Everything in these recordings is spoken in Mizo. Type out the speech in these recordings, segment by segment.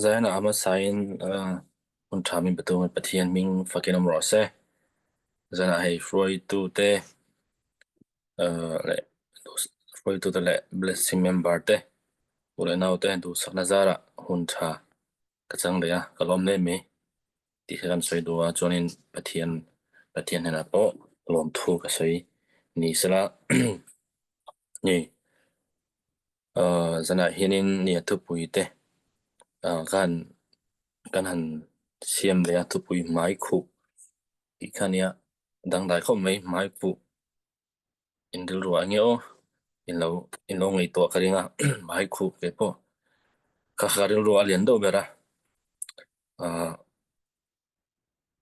Zion-ah a hmasain hun ṭha min petu Pathian hming fakin awm rawh se. Zion-ah hei hruaitute leh hruaitute leh blessing member te u leh naute duhsakna zarah hun ṭha ka chang leh a, ka lawm hle mai. Tih kha kan sawi duh a, chuanin Pathian Pathian hnenah pawh lawmthu ka sawi ni sela ni. Zanah hianin nia thupui te ka han kan han siam leh a thupui hmai khuh tih kha nia dangdai khawp mai hmai khuh in rilru ah nge aw in lo in lo ngaihtuah ka ring a hmai khuh te pawh ka ka rilru a lian deuh ber a ah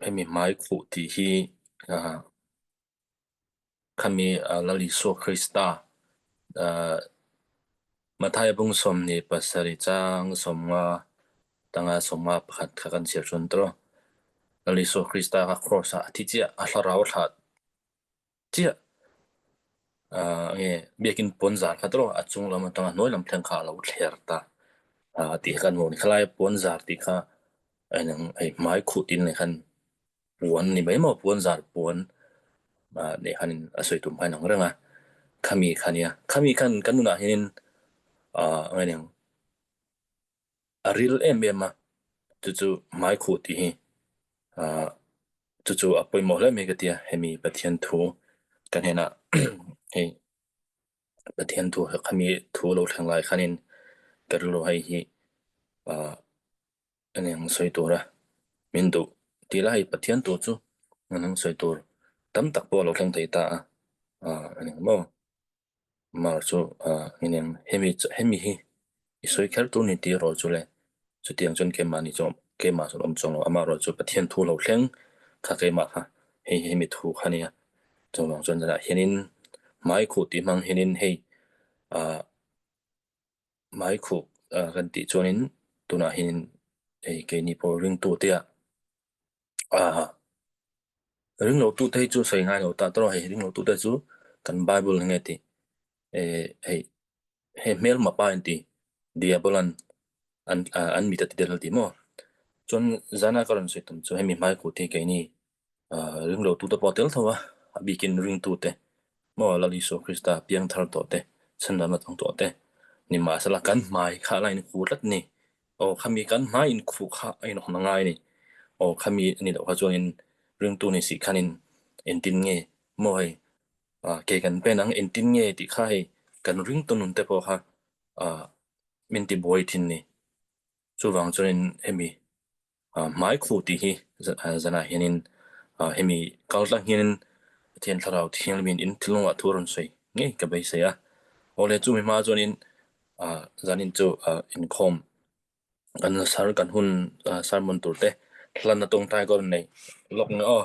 hemi hmai khuh tih hi ah. Khami Lal Isua Krista Matthai bung 27 chang 50 tanga 51 kha kan chhiar chun tawh. Lal Isua Krista kha cross ah a thi chiah, a thlarau a thlah chiah. Nge biakin puanzar kha tawh a chung lam atanga hnuai lam thleng kha a lo thler ta tih kha kan hmu a ni. Khalai puanzar tih kha hei hmai khuh tin leh khan puan ni mai maw puan zar puan neih khanin a sawi tum khan ang reng a, khami kha nia khami khan kan nunah hianin ah nge niang a ril em em a chu chu hmai khuh tih hi ah chu chu a pawimawh hle mai ka tia hemi Pathian thu kan hnenah hei Pathian thu khami thu lo thleng lai khanin ka rilru hei hi ah. Eng eng sawi tura min duh tih lai Pathian tur chu eng eng sawi tur tam tak pawh a lo thleng thei ta a, ah eng eng maw mar chu ah eng eng hemi hemi hi i sawi kher tur ni tih erawh chu le chutiang chuan keimahni chu keimah chuan awm chuang lo amaherawh chu Pathian thu lo thleng kha keimah kha hei hemi thu kha nia chuvang chuan zanah hianin hmai khuh tih hmang hianin hei ah. Hmai khuh kan tih chuanin tunah hianin hei keini pawh ringtute ah ah ringlotute hi chu sawi ngai lo ta tawh a hei ringlotute chu kan bible nge tih eh hei hei hmelma pa in ti diabolan an an mit a ti tel a ti maw chuan zana ka rawn sawi tum chu hemi hmai khuh te hi keini Ringlo tute pawh a tel tho a, a bikin ringtute maw Lal Isua Krista piang thar tawh te, chhandamna tawng tawh te nimahsela kan hmai kha la inkhuh tlat a ni. Aw khami kan hmai inkhuh kha a inawm a ngai a ni. Aw khami a ni loh kha chuanin ringtu ni si khanin engtin nge maw hei ke kan pen ang engtin nge tih kha hei kan ringtu nun te pawh kha min tibuai thin ni. Chuvang chuanin hemi Hmai khuh tih hi zanah hianin hemi kal tlang hianin Pathian Thlarau Thianghlimin in thilnungah thu a rawn sawi ngei ka beisei a. Awle chumi hma chuanin zanin chu inkhawm kan sar kan hun sermon tur te hlanna tawngtai ka rawn nei lawk nge aw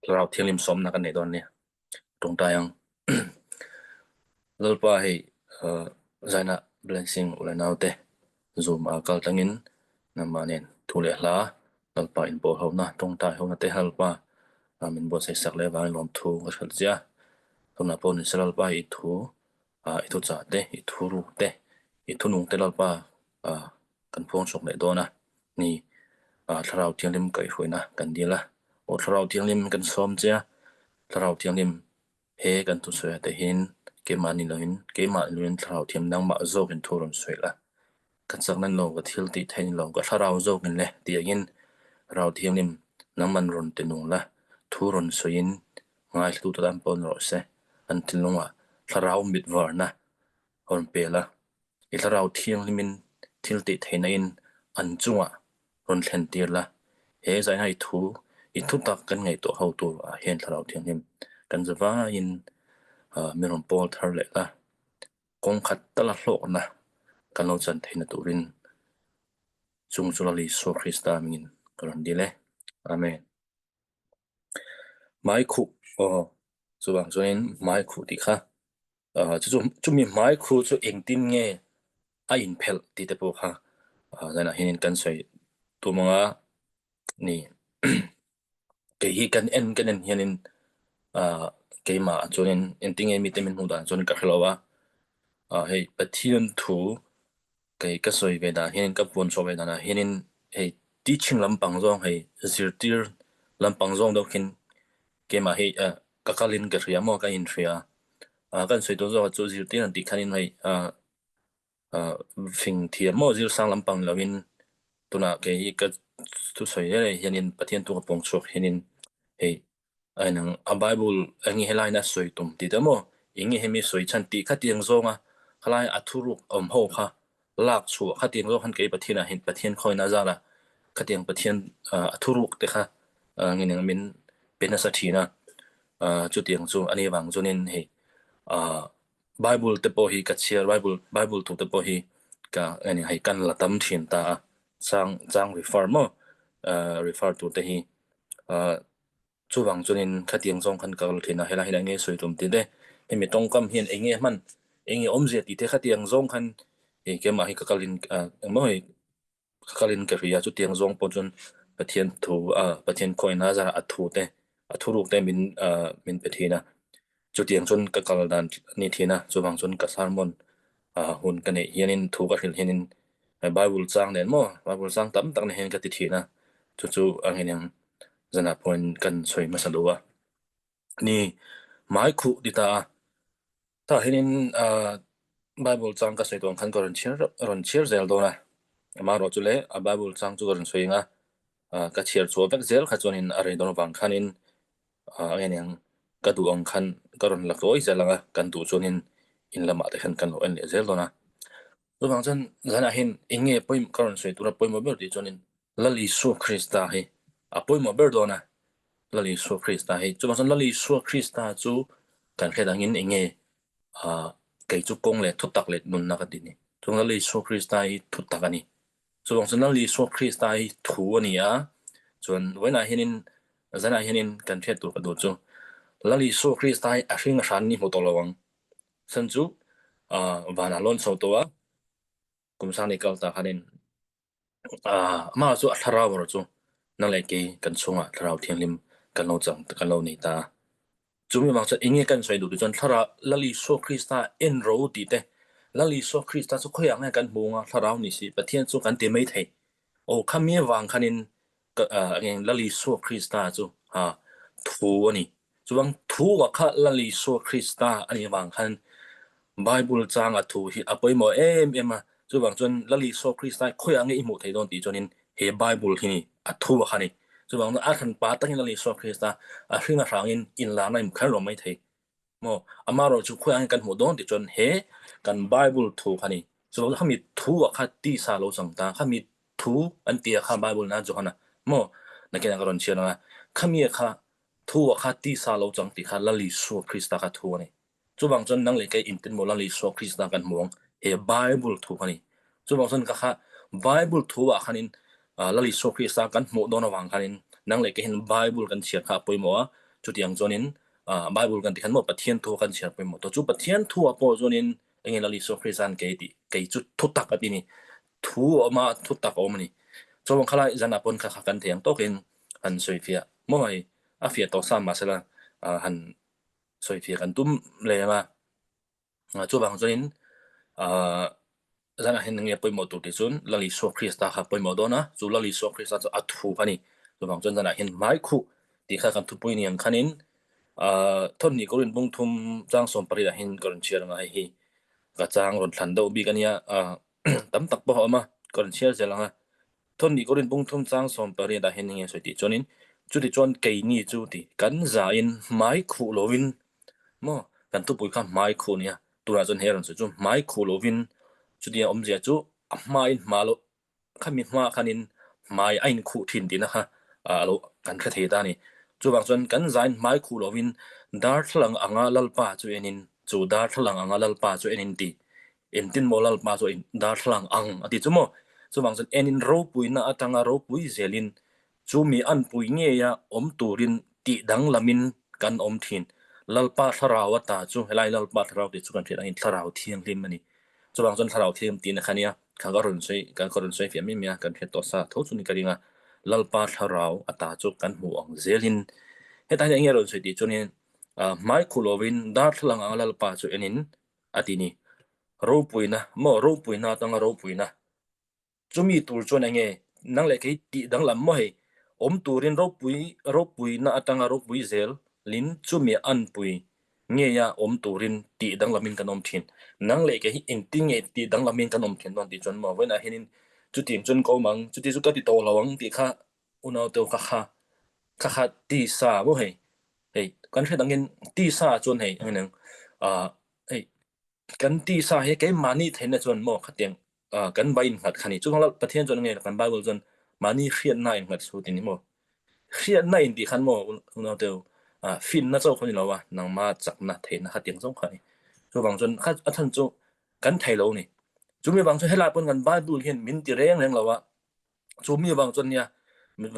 Thlarau Thianghlim sawmna kan nei dawn nia. Tawngtai ang. Lalpa hei zaina blessing u leh naute Zoom a kal tlangin nangmah nen thu leh hla Lalpa in pawl hona tawngtai hona te Lalpa min buatsaih sak leh avangin lawmthu ka hrilh che a. Tunah pawh nise Lalpa i thu i thuchah te i thuruk te i thunung te Lalpa kan phuang chhuak leh dawn a ni. Thlarau Thianghlim kaihhruaina kan dil a, aw Thlarau Thianghlim kan sawm che a, Thlarau Thianghlim he kan thusawi ah te hian keimah ni loin keimah ni loin Thlarau Thianghlim nangmah zawkin thu rawn sawi la, ka chakna ni lo, ka thil tih theih ni lo, ka Thlarau zawkin le tih angin Thlarau Thianghlim nangman rawn ti nung la, thu rawn sawiin ngaithlatute tan pawh ni rawh se, an thinlungah Thlarau mit varna rawn pe la. I thlarau thianghlimin thil tih theihna-in an chungah rawn thlen tir la. He zaina i thu, i thu tak kan ngaihtuah ho tur ah hian thlarau thianghlim kan za vaiin min rawn pawl thar leh la. Kawng khat tala hlawkna kan lo chan theihna turin chung chu Lal Isua Krista mingin ka rawn dil e. Amen. Hmai khuh, aw chuvang chuanin hmai khuh tih kha Chu chu chumi hmai khu chu engtin nge a inphelh tih te pawh kha zanah hianin kan sawi tum ang a ni. Kei hi kan en kan en hianin keimah ah chuanin engtin nge mite min hmuh dan chuan ka hre lo a, hei Pathian thu. Kei ka sawi ve dan hianin ka puan chhuah ve danah hianin hei teaching lampang zawng hei zirtir lampang zawng deuh khin keimah hi ka kalin ka hria maw ka inhria a. Kan sawi tur zawkah chu zirtir an tih khanin hei fing thiam maw zirsang lampang ni loin tunah kei hi ka thusawi reng reng hianin Pathian thu ka pawng chhuak hianin hei A inang a Bible eng nge helai in a sawi tum tih te maw eng nge hemi sawi chhan tih khatiang zawnga khalai a thuruk awm ho kha lak chhuah khatiang zawng khan kei Pathian ah hian Pathian khawiin a zal a khatiang Pathian a thuruk te kha nge ning min pe nasa thin a chutiang chu ani vang chuanin hei Bible te pawh hi ka chhiar Bible Bible thu te pawh hi ka nge ning hei kan la tam thin ta a chang chang refer maw refer tur te hi Chuvang chuanin khatiang zawng khan ka kal thin a, helai hian eng nge sawi tum tih te, hemi tawngkam hian eng nge hman, eng nge awmzia tih te khatiang zawng khan hei keimah hi ka kalin engmaw hei ka kalin ka hria chutiang zawng pawh chuan Pathian thu Pathian khawiin a zarah a thu te a thuruk te min min pe thin a, chutiang chuan ka kal dan a ni thin a, chuvang chuan ka sermon hun ka neih hianin thu ka hrilh hianin Bible chang nen maw Bible chang tam tak nen hian ka ti thin a, chu chu a ngei ang. Zanah pawhin kan sawi hmasa duh a. Ni, hmai khuh ti ta a. Tah hianin Bible chang ka sawi tuang khan ka rawn chhiar rawn chhiar zel dawn a. Amaherawh chu le a Bible chang chu ka rawn sawi ang a, ka chhiar chhuah vek zel kha chuanin a rei dawn avang khanin a nge niang ka duh ang khan ka rawn la tlawi zel ang a, kan duh chuanin in lamah te khan kan lo en leh zel dawn a. Chuvang chuan zanah hian eng nge pawimawh ka rawn sawi tura pawimawh ber tih chuanin Lal Isua Krista hi a pawimawh ber dawn a, Lal Isua Krista hi. Chuvang chuan Lal Isua Krista chu kan hriat angin eng nge kei chu kawng leh thutak leh nunna ka ti ni. Chuan Lal Isua Krista hi thutak a ni. Chuvang chuan Lal Isua Krista hi thu a ni a, chuan vawiinah hianin zanah hianin kan hriat tur ka duh chu Lal Isua Krista hi a hring a hran ni hmu tawh lo ang. Chhan chu vanah lawn chho tawh a, kum sang ni kal ta khanin amah chu a thlarau erawh chu nang leh kei kan chhungah thlarau thianghlim kan lo chang kan lo nei ta a. Chumi vang chuan eng nge kan sawi duh tih chuan thlarau Lal Isua Krista en ro tih te, Lal Isua Krista chu khawiah nge kan hmu anga thlarau ni si Pathian chu kan ti mai thei. Aw khami vang khanin Lal Isua Krista chu thu a ni. Chuvang thu ah kha Lal Isua Krista a nih avang khan Bible changa thu hi a pawimawh em em a. Chuvang chuan Lal Isua Krista hi khawiah nge i hmuh theih dawn tih chuanin he Bible hi ni a thu ah kha a ni. Chuvang chuan a hranpa takin Lal Isua Krista a hring a hrangin inlarna in kher lo mai thei. Maw? Amaherawh chu khawiah nge kan hmuh dawn tih chuan he kan Bible thu kha a ni. Chuvang chuan khami thu ah kha tisa lo chang ta, khami thu an ti a kha Bible na Johana maw nakinah ka rawn chhiar ang a, khami kha Thu ah kha tisa lo chang tih kha Lal Isua Krista kha thu a ni. Chuvang chuan nang leh kei intin maw Lal Isua Krista kan hmu ang, he Bible thu kha ni. Chuvang chuan ka kha Bible thu ah khanin Lal Isua Krista kan hmuh dawn avang khanin nang leh kei hian Bible kan chhiar kha a pawimawh a, chutiang chuanin Bible kan tih khan maw Pathian thu kan chhiar pawimawh tawh. Chu Pathian thu ah pawh chuanin enge Lal Isua Krista'n kei tih kei chu thutak a ti ni. Thu a awm a, thutak a awm a ni. Chuvang khalai zanah pawn kha kha kan thei ang tawkin han sawifiah maw hei a fiah tawh sa mahsela han sawifiah kan tum lem a, chuvang chuanin zanah hian enge pawimawh tur tih chuan Lal Isua Krista kha pawimawh dawn a, chu Lal Isua Krista chu a thu kha a ni. Chuvang chuan zanah hian hmaikhuh tih kha kan thupui ni ang khanin thawmhnih ka rawn bung thum chang 18 ah hian ka rawn chhiar ang a, hei hi ka chang rawn thlan deuh bik a nia, tam tak pawh a awm a, ka rawn chhiar zel ang a. Thawmhnih ka rawn bung thum chang 18 ah hian enge sawi tih chuanin chutichuan keini chu ti kan zain hmai khuh lovin maw kan thupui kha hmai khuh nia tunah chuan he rawn sawi chu hmai khuh lovin chutia awmzia chu a hmain hma loh khami hma khanin hmai a inkhuh thin tihna kha a lo kan hre thei ta a ni. Chuvang chuan kan zain hmai khuh lovin darthlalang anga Lalpa chu enin chu darthlalang anga Lalpa chu enin ti Engtin maw Lalpa chu in darthlalang ang a ti chu maw? Chuvang chuan enin ropuina atanga ropui zelin chu mi anpui ngeia awm turin tih danglamin kan awm thin. Lalpa thlarau ata chu helai Lalpa thlarau tih chu kan hriat angin thlarau thianghlim a ni. Chuvang chuan thlarau thianghlim tihna kha nia kha ka rawn sawi ka rawn sawi fiah mai mai a, kan hriat tawh sa tho chu ni ka ring a. Lalpa thlarau ata chu kan hmu ang zelin hetah hian enge rawn sawi tih chuanin hmai khuh lovin darthlalang anga Lalpa chu enin a ti ni. Ropuina maw ropuina atanga ropuina chumi tur chuan enge nang leh kei tih danglam maw hei awm turin ropui ropuina atanga ropui zel lin chumi anpui ngeia awm turin tih danglamin kan awm thin. Nang leh kei hi engtin nge tih danglamin kan awm thin dawn tih chuan maw vawiinah hianin chutiang chuan ka awm ang, chuti chu ka ti tawh lo ang tih kha unaute kha kha kha kha tisa maw hei hei kan hriat angin tisa chuan hei engin ah hei kan tisa hi keimahni theihna chuan maw khatiang kan va innghat kha ni. Chuvang lo Pathian chuan nge kan Bible chuan mahni hriatna innghat su ti ni maw. Hriatna in tih khan maw unaute finna chauh kha ni lo a, nangma chakna theihna khatiang zawng kha ni. Chuvang chuan kha a chhan chu kan thei lo ni. Chumi vang chuan helai pawn kan Bible hian min ti reng reng lo a, Chu mi avang chuan nia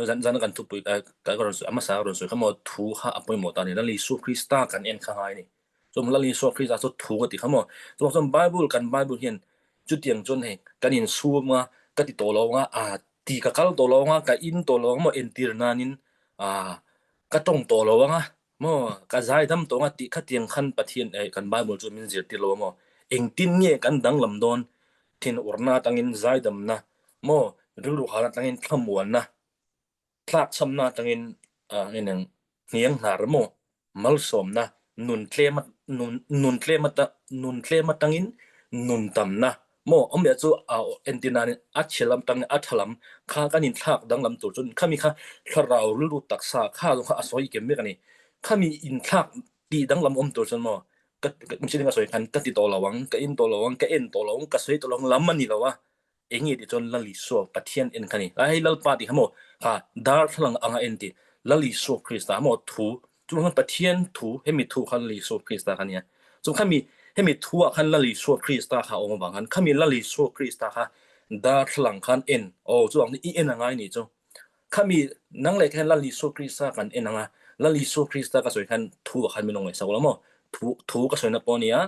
zan zan kan thupui ka rawn sawi a hmasa ka rawn sawi kha maw thu kha a pawimawh ta a ni. Lal Isua Krista kan en kha ngai a ni. Chuan Lal Isua Krista chu thu ka ti kha maw. Chuvang chuan Bible kan Bible hian chutiang chuan hei kan insum a, ka ti tawh lo ang a, aa ti ka kal tawh lo ang a, ka in tawh lo ang maw entir nanin aa ka tawng tawh lo ang a, Maw, ka zaidam tawh nga tih khatiang khan Pathian eh kan Bible chu min zirtir lo a maw? Engtin nge kan danglam dawn? Thinurna atangin zaidamna, maw, rilru hal atangin thlamuanna, tlakchhamna atangin ah nge hniang hnar maw, malsawmna, nun tlem nun nun tlem ata nun tlem atangin nun tamna, Maw awmleh chu a entir nan a chhe lam tang a tha lam kha kan inthlak danglam tur chuan khami kha thlarau rilru taksa kha zawng kha a sawi kem mek a ni. Khami inthlak tih danglam awm tur chuan maw ka mihring a sawi khan ka ti tawh lo ang, ka in tawh lo ang, ka en tawh lo ang, ka sawi tawh lo ang lam a ni lo a. Enge tih chuan Lal Isua Pathian en kha a ni. A hei Lalpa tih kha maw kha darthlalang anga en tih Lal Isua Krista maw thu Chu khan Pathian thu, hemi thu kha Lal Isua Krista kha nia. Chu khami hemi thu ah khan Lal Isua Krista kha a awm avang khan khami Lal Isua Krista kha darthlalang khan en, aw chu ang i en angai ni chu. Khami nang leh khan Lal Isua Krista kan en anga, Lal Isua Krista ka sawi khan thu ah khan min lo ngaihsak lo maw? Thu thu ka sawina pawh ania,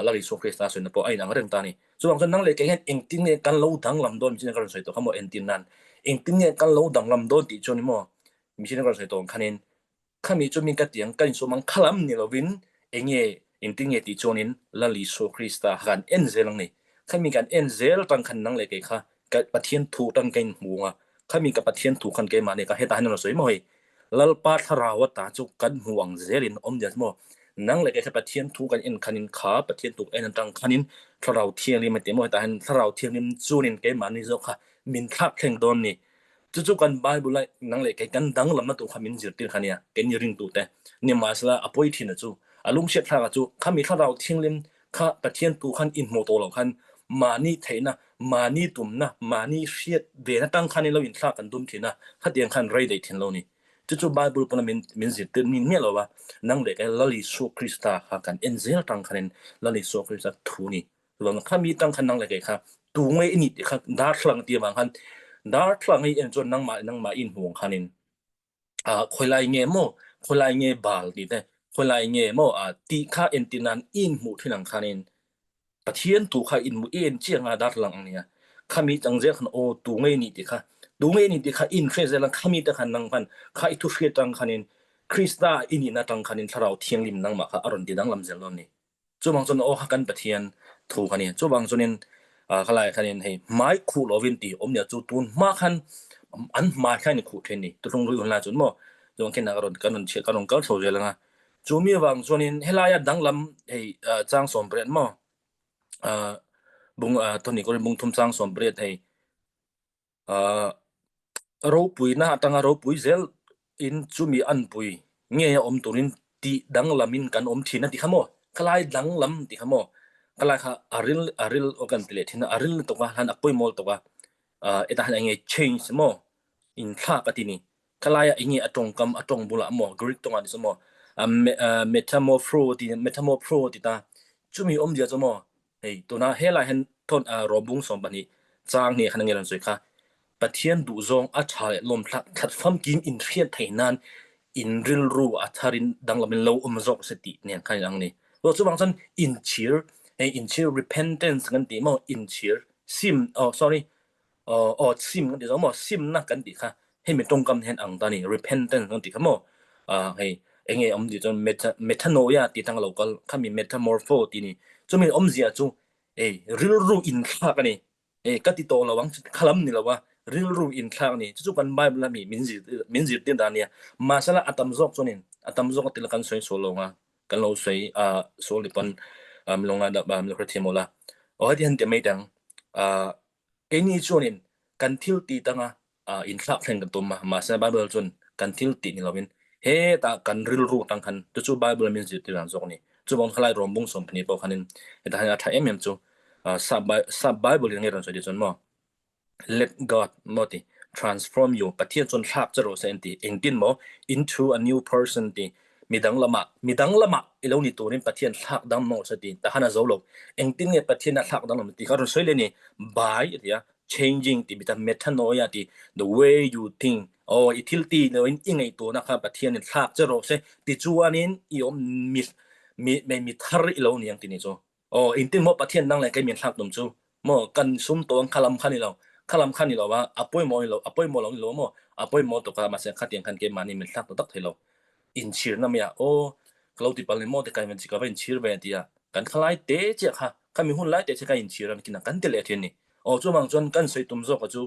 Lal Isua Krista sawina pawh a inang reng ta a ni. Chuvang chuan nang leh kei hian engtin nge kan lo danglam dawn mihring ka rawn sawi tawh kha maw entir nan. Engtin nge kan lo danglam dawn tih chu ni maw mihring ka rawn sawi tawh ang khanin Khami chu min ka tiang ka insum ang khalam ni lovin enge engtin nge tih chuanin Lal Isua Krista kha kan en zel ang ni. Khami kan en zel tang khan nang leh kei kha ka Pathian thu tang ka inhmu ang a, khami ka Pathian thu khan keimahni kha hetah hian a rawn sawi maw hei, Lalpa thlarau ata chu kan hmu ang zelin awm diat maw? Nang leh kei kha Pathian thu kan en khanin kha Pathian thu en atang khanin Thlarau Thianghlim a ti maw hetah hian Thlarau Thianghlim chuanin keimahni zawk kha min thlak thleng dawn ni. Chu chu kan Bible a nang leh kei kan danglamna tur kha min zirtir kha nia, keini ringtute. Nimahsela a pawi thin a chu, a lungchhiat thlak a chu, khami thlarau thianghlim kha Pathian tu khan inhmuh tawh loh khan mahni theihna, mahni tumna, mahni hriat ve na tang khan in lo inthlak kan tum thin a, khatiang khan rei daih thin lo ni. Chu chu Bible pawn a min min zirtir min miah lo va, nang leh kei Lal Isua Krista kha kan en zel tang khanin Lal Isua Krista thu ni. Chuan khami tang khan nang le kei kha tu nge i nih tih kha darthlalang ti avang khan darthlalang i en chuan nangmah nangmah i inhmu ang khanin ah khawilai nge maw khawilai nge bal tih te khawilai nge maw ah tih kha entir nan i inhmuh thin ang khanin Pathian tu kha in i en chiang a darthlalang ang nia khami tang zel khan aw tu nge i nih tih kha tu nge i nih tih kha in hre zel ang khami te khan nang khan kha i thu hriat tang khanin Krista i nihna tang khanin Thlarau Thianghlim nangmah kha a rawn ti danglam zel dawn ni. Chuvang chuan aw kha kan Pathian thu kha ni. Chuvang chuanin khalai khanin hei hmai khuh lovin tih awm nia chu tun hma khan an hmai khan in khuh thin ni. Tuhlung rui hun lai chuan maw chuan khin a rawn kan rawn chhiat kan rawn kal chho zel anga. Chu mi avang chuanin helaia danglam hei chang 18 maw bung thawhni kawrin bung thum chang 18 hei Ropuina atanga ropui zel in chumi anpui nge a awm turin tih danglamin kan awm thin a ti kha maw? Khalai danglam ti kha maw? Khalai kha a ril a ril aw kan ti leh thin a, a ril lutuk a hlan a pawimawh lutuk a, hetah hian enge change maw inthlak a ti ni. Khalaia enge a tawngkam a tawng bulah maw Greek tawngah ni chu maw metamorpho ti metamorpho ti ta chumi awmzia chu maw Hei tuna helai hian thawn rawbung 12 chang nge khan a nge rawn sawi kha Pathian duhzawng a tha leh lawmthlak that famkim in hriat theih nan in rilru a tharin danglamin lo awm zawk se tih nen khan inang ni. So chuvang chuan inchhir hei inchhir repentance kan tih maw inchhir sim oh sorry oh oh sim kan tih zawk maw simna kan tih kha hemi tawngkam hian ang ta ni repentance kan tih kha maw hei enge awm tih chuan metanoia tih tang lo kal khami metamorpho tih ni chumi awmzia chu. Ei rilru inthlak ani. Ei ka ti tawh lo ang khalam ni lo a rilru inthlak ani. Chu chu kan Bible ami min zir min zirtir dan ania. Mahsela a tam zawk chuanin a tam zawk atil kan sawi sual lo nga kan lo sawi a sual ni pawn min lo ngaidam min lo hrethiam aw la. Aw heti han ti mai teh ang. Keini chuanin kan thil tih tanga inthlak thleng kan tum a, mahse Bible chuan kan thil tih ni lovin hetah kan rilru atang khan chu chu Bible min zirtir dan zawk a ni. Chuvang khalai rawmbung 20 pawh khanin hetah hian a tha em em chu sap Bible in nge rawn sawi tih chuan maw let God maw ti transform you Pathian chuan thlak che rawh se an ti engtin maw into a new person ti midang lamah midang lamah i lo ni turin Pathian thlak dang maw se ti tahan a zo lo engtin nge Pathian a thlak dang lam ti kha rawn sawi le ni by a ti a changing ti bita metanoia ti the way you think oh i thil ti lo in i ngei tu na kha Pathian in thlak che rawh se ti chuanin i om mi mi mi mi thar i lo niang ti ni chu Aw, engtin maw Pathian nang le kei min thlak tum chu maw kan sum tawn khalam kha ni lo khalam kha ni lo a a pawimawh ni lo a pawimawh lo ni lo maw a pawimawh tuk a mahse khatiang khan keimahni min thlak ta tak thei lo inchhirna mai ah aw ka lo ti palh ni maw ti kai ka va inchhir ve tia kan thlalai te chiah kha khami hun lai te che ka inchhir a kinah kan ti leh thin ni aw chuvang chuan kan sawi tum zawk a chu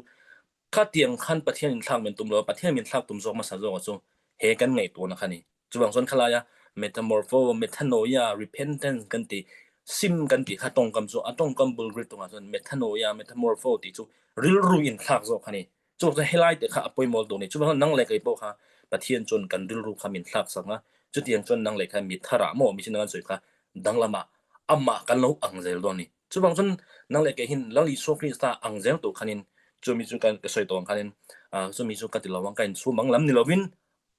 khatiang khan Pathian in thlak min tum lo Pathian min thlak tum zawk hmasa zawk a chu he kan ngaihtuahna kha ni Chuvang chuan khalaia metamorpho, metanoia, repentance kan ti, sim kan tih kha tawngkam chu a tawngkam bul rit tawngah chuan metanoia, metamorpho tih chu rilru inthlak zawk kha ni. Chuvang chuan helai te kha a pawimawh tur ni. Chuvang chuan nang leh kei pawh kha Pathian chuan kan rilru kha min thlak sak a, chutiang chuan nang leh kha mi tharah maw mi sin kan sawi kha danglamah amah kan lo ang zel dawn ni. Chuvang chuan nang leh kei hin Lal Isua Krista ang zel tur khanin chumi chu ka sawi tawh ang khanin chumi chu ka ti lo ang ka inchhum ang lam ni lovin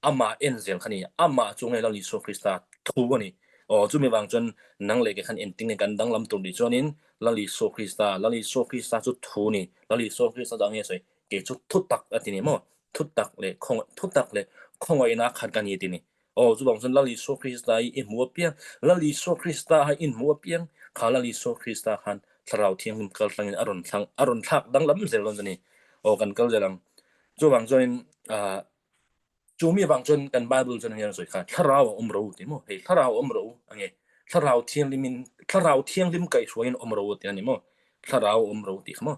Amah en zel kha ni, amah chu nge Lal Isua Krista thu a ni. Aw, chumi vang chuan nang leh kei khan engtin nge kan danglam tur nih chuanin Lal Isua Krista, Lal Isua Krista chu thu a ni. Lal Isua Krista chu a nge sawi, kei chu thu tak a ti ni maw? Thu tak leh khaw thu tak leh khawngaihna khat ka ni a ti ni. Aw, chuvang chuan Lal Isua Krista hi i hmu apiang, Lal Isua Krista hi in hmu apiang, kha Lal Isua Krista khan Thlarau Thianghlim kal tlangin a rawn thlang, a rawn thlak danglam zel dawn chu a ni. Aw, kan kal zel ang. Chuvang chuanin ah Chu mi avang chuan kan Bible chuan hian a sawi kha thlarau a awm ro ti maw? Hei thlarau a awm ro ange. Thlarau thianghlim in thlarau thianghlim kaihhruaiin awm ro ti a ni maw? Thlarau a awm ro tih kha maw?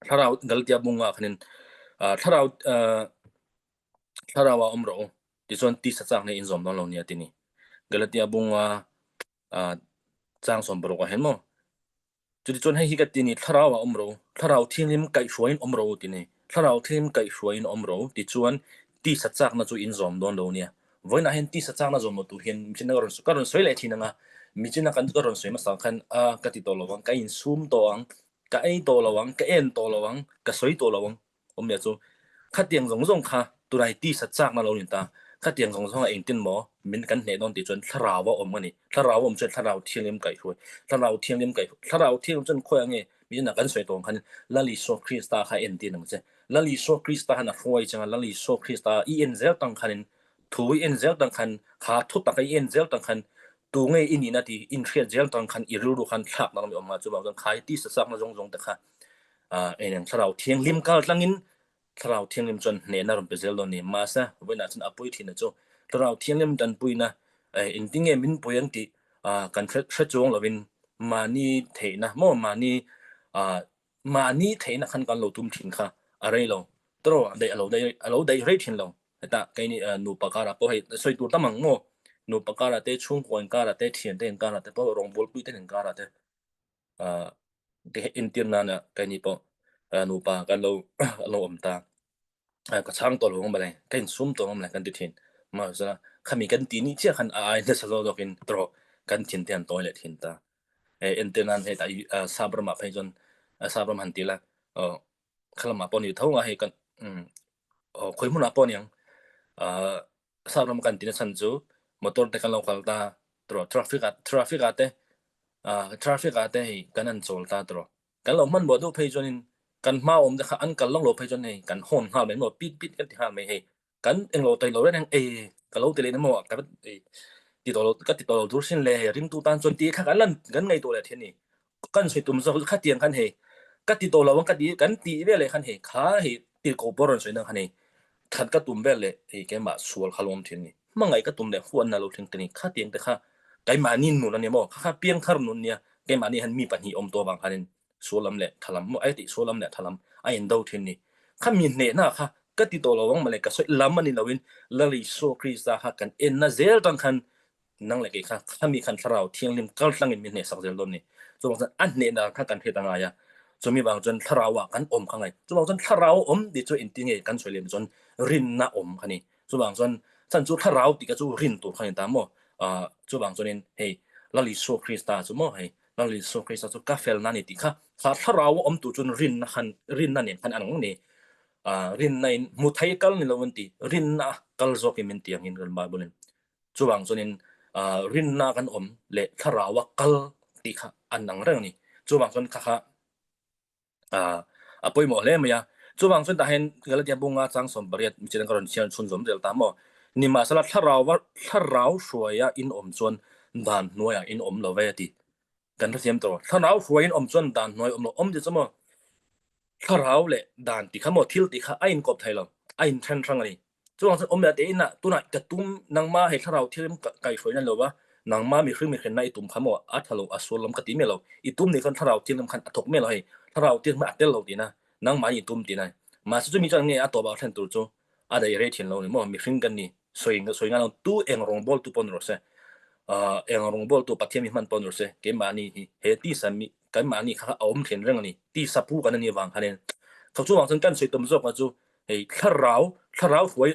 Thlarau Galatia bunga khanin thlarau thlarau a awm ro tichuan tisa chak nei inzawm dawn lo nia ti ni. Galatia bunga chang 16 ah hian maw? Cuticun hei hi ka ti ni, Thlarau ah um ro, Thlarau Thianghlim kaihhruai in um ro ti ni. Thlarau Thianghlim kaihhruai in um ro ti chuan tisa chakna chu in zawm dawn lo nia. Vawiin ah hian tisa chakna zawm lo tur hian michin ka rawn ka rawn sawi leh thin anga, michin a kan ka rawn sawi hmasa khan a ka ti tawh lo ang, ka insum tawh ang, ka ei tawh lo ang, ka en tawh lo ang, ka sawi tawh lo ang. Awmzia chu khatiang zawng zawng kha tunah hi tisa chakna lo ni ta, khatiang zawng zawng ah engtin maw min kan hneh dawn tih chuan thlarau a awm a ni. Thlarau a awm chuan thlarau thianghlim kaihhruai, thlarau thianghlim kaihhruai, thlarau thianghlim chuan khawiah nge miin a kan sawi tawh ang khan Lal Isua Krista kha entir ang che. Lal Isua Krista khan a hruai chang a, Lal Isua Krista i en zel tang khanin thu i en zel tang khan kha thutak i en zel tang khan tu nge i nihna tih inhriat zel tang khan i rilru khan thlak danglam i awm a, chuvang chuan khai tisa chakna zawng zawng te kha Eng thlarau thianghlim kal tlangin thlarau thianghlim chuan hnehna rawn pe zel dawn a ni. Mahse, vawiinah chuan a pui thin a chu. Thlarau thianghlim tanpuina engtin nge min pui ang tih kan hre hre chuang lovin mahni theihna maw mahni mahni theihna khan kan lo tum thin kha a rei lo. Tawrh a daih a lo daih a lo daih rei thin lo. Heta keini nupa karah pawh hei sawi tur tam ang maw? Nupa karah te, chhungkua inkarah te, thiante inkarah te pawh rawngbawlpui te inkarah te Entir nana keini pawh nupa kan lo an lo awm ta. Ka chhang tawh lo ang mawle, ka insum tawh ang mawle kan ti thin. Mahse khami kan tih ni chiah khan a ai nasa zawk zawkin tawh kan thin te an tawi leh thin ta. Entir nan hei tah sap ramah phei chuan sap ram han ti la khalamah pawh ni tho a hei kan khawi hmunah pawh aniang Sap ram kan ti na chhan chu motor te kan lo kal ta tawh traffic ah traffic ah te ah traffic ah te hei kan han chawl ta tawh kan lo hmanhmawh deuh phei chuanin kan hma awm te kha an kal lawk lo phei chuan hei kan hawn nghal mai maw pit pit kan ti nghal mai hei kan englo tawi lo reng reng ei ka lo ti leh na maw ka ei ti tawh lo ka ti tawh lo tur sin le hei ringtu tan chuan tih kha kan lan kan ngaihtuah leh thin a ni. Kan sawi tum zawk khatiang khan hei ka ti tawh lo ang ka ti kan tih vel leh khan hei kha hei tirhkoh pawh rawn sawi na khan hei that ka tum vel leh hei keimah sual kha lawm thin ni hmangaih ka tum leh huatna lo thleng ta ni khatiang te kha keimahni nun a ni maw kha kha piangthar nun nia. Keimahni hian mi pahnih awm tawh avang khanin sualam leh thalam maw ai tih sualam leh thalam a indo thin ni. Kha mi hnehna kha ka ti tawh lo ang mawle ka sawi lam a ni loin Lal Isua Krista kha kan enna zel tang khan nang leh kei kha khami khan thlarau thianghlim kal tlangin min hnehsak zel dawn ni. Chuvang chuan a hnehna kha kan hriat a ngai a. Chumi vang chuan thlarau ah kan awm kha ngai. Chuvang chuan thlarau awm tih chu engtin nge kan sawi lem chuan rinna awm kha ni. Chuvang chuan chan chu thlarau tih kha chu rin tur kha ni ta maw. Chuvang chuanin hei Lal Isua Krista chu maw hei Lal Isua Krista chu ka felna ni tih kha kha thlarau awm tur chuan rinna khan rinna nen khan an ang ni. Rinna in hmu thei kal ni lo an ti. Rinna kal zawkin min ti angin kan Bible in. Chuvang chuanin rinna kan awm leh thlaraua kal tih kha an ang reng a ni. Chuvang chuan kha kha a pawimawh hle mai a. Chuvang chuan tah hian Galatia bunga chang 18 michian ka rawn chhiar chhunzawm zel ta maw. Nimahsela thlaraua thlarau hruaia in awm chuan dan hnuaiah in awm lo ve a ti. Kan hrethiam tawh. Thlarau hruai in awm chuan dan hnuai awm lo. Awm ti chu maw thlarau leh dan ti kha maw thil ti kha a inkawp thei lo. A inthen hrang a ni. Chuvang chuan awm leh te inah tunah ka tum nangma hei thlarau thil kaihhruaina lo va, nangma mihring mihrinna i tum kha maw a tha lo a sual lam ka ti miah lo. I tum nih khan thlarau thianghlim khan a thawk miah lo hei. Thlarau thianghlim a tel lo tihna nangmah i tum tihna. Mahse chumi chuan nge a tawpah thlen tur chu a daih rei thin lo ni maw mihring kan ni. Sawi sawi ngai lo tu eng rawngbawl tu pawh ni rawh se. Eng rawngbawl tu Pathian mi hman pawh ni rawh se keimahni hi he tisa mi kanmahni kha a awm thin reng a ni. Tisa pu kan ani avang khanin chuvang chuan kan sawi tum zawk chu hei thlarau thlarau hruai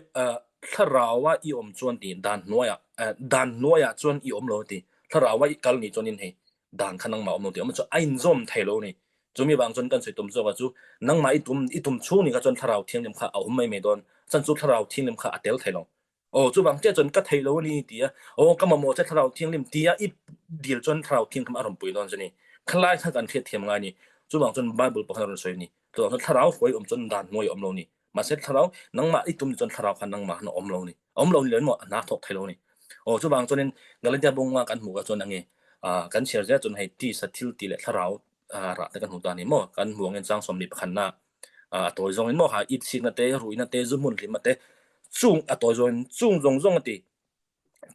thlaraua i awm chuan ti dan hnuaiah dan hnuaiah chuan i awm lo ti thlaraua i kal ni chuanin hei dan kha nangmah awm lo ti awm chu a inzawm thei lo ni chumi vang chuan kan sawi tum zawk chu nangmah i tum i tum chhung ni kha chuan thlarau thianghlim kha a awm mai mai dawn chan chu thlarau thianghlim kha a tel thei lo Aw chuvang chiah chuan ka thei lo a ni ti a, aw ka mamawh che thlarau thianghlim ti a i dil chuan thlarau thianghlim a rawn pui dawn chu ni. Khalai kha kan hriatthiam ngai a ni. Chuvang chuan Bible pawh khan a rawn sawi a ni. Chuvang chuan thlarau hruai awm chuan dan hnuai a awm lo a ni. Mahse thlarau nangmah i tum ni chuan thlarau kha nangmah khan a awm lo a ni. A awm lo ni lo in maw a hna thawk thei lo a ni. Aw chuvang chuanin Galatia bunga kan hmuh kha chuan ange kan chhiar zel chuan hei tisa thil tih leh thlarau rah te kan hmu ta a ni maw? Kan hmu angin chang 21 a tawi zawng in maw ha it sikna te ruihna te zu hmun hlimna te chung a tawi zawng in chung zawng zawng a ti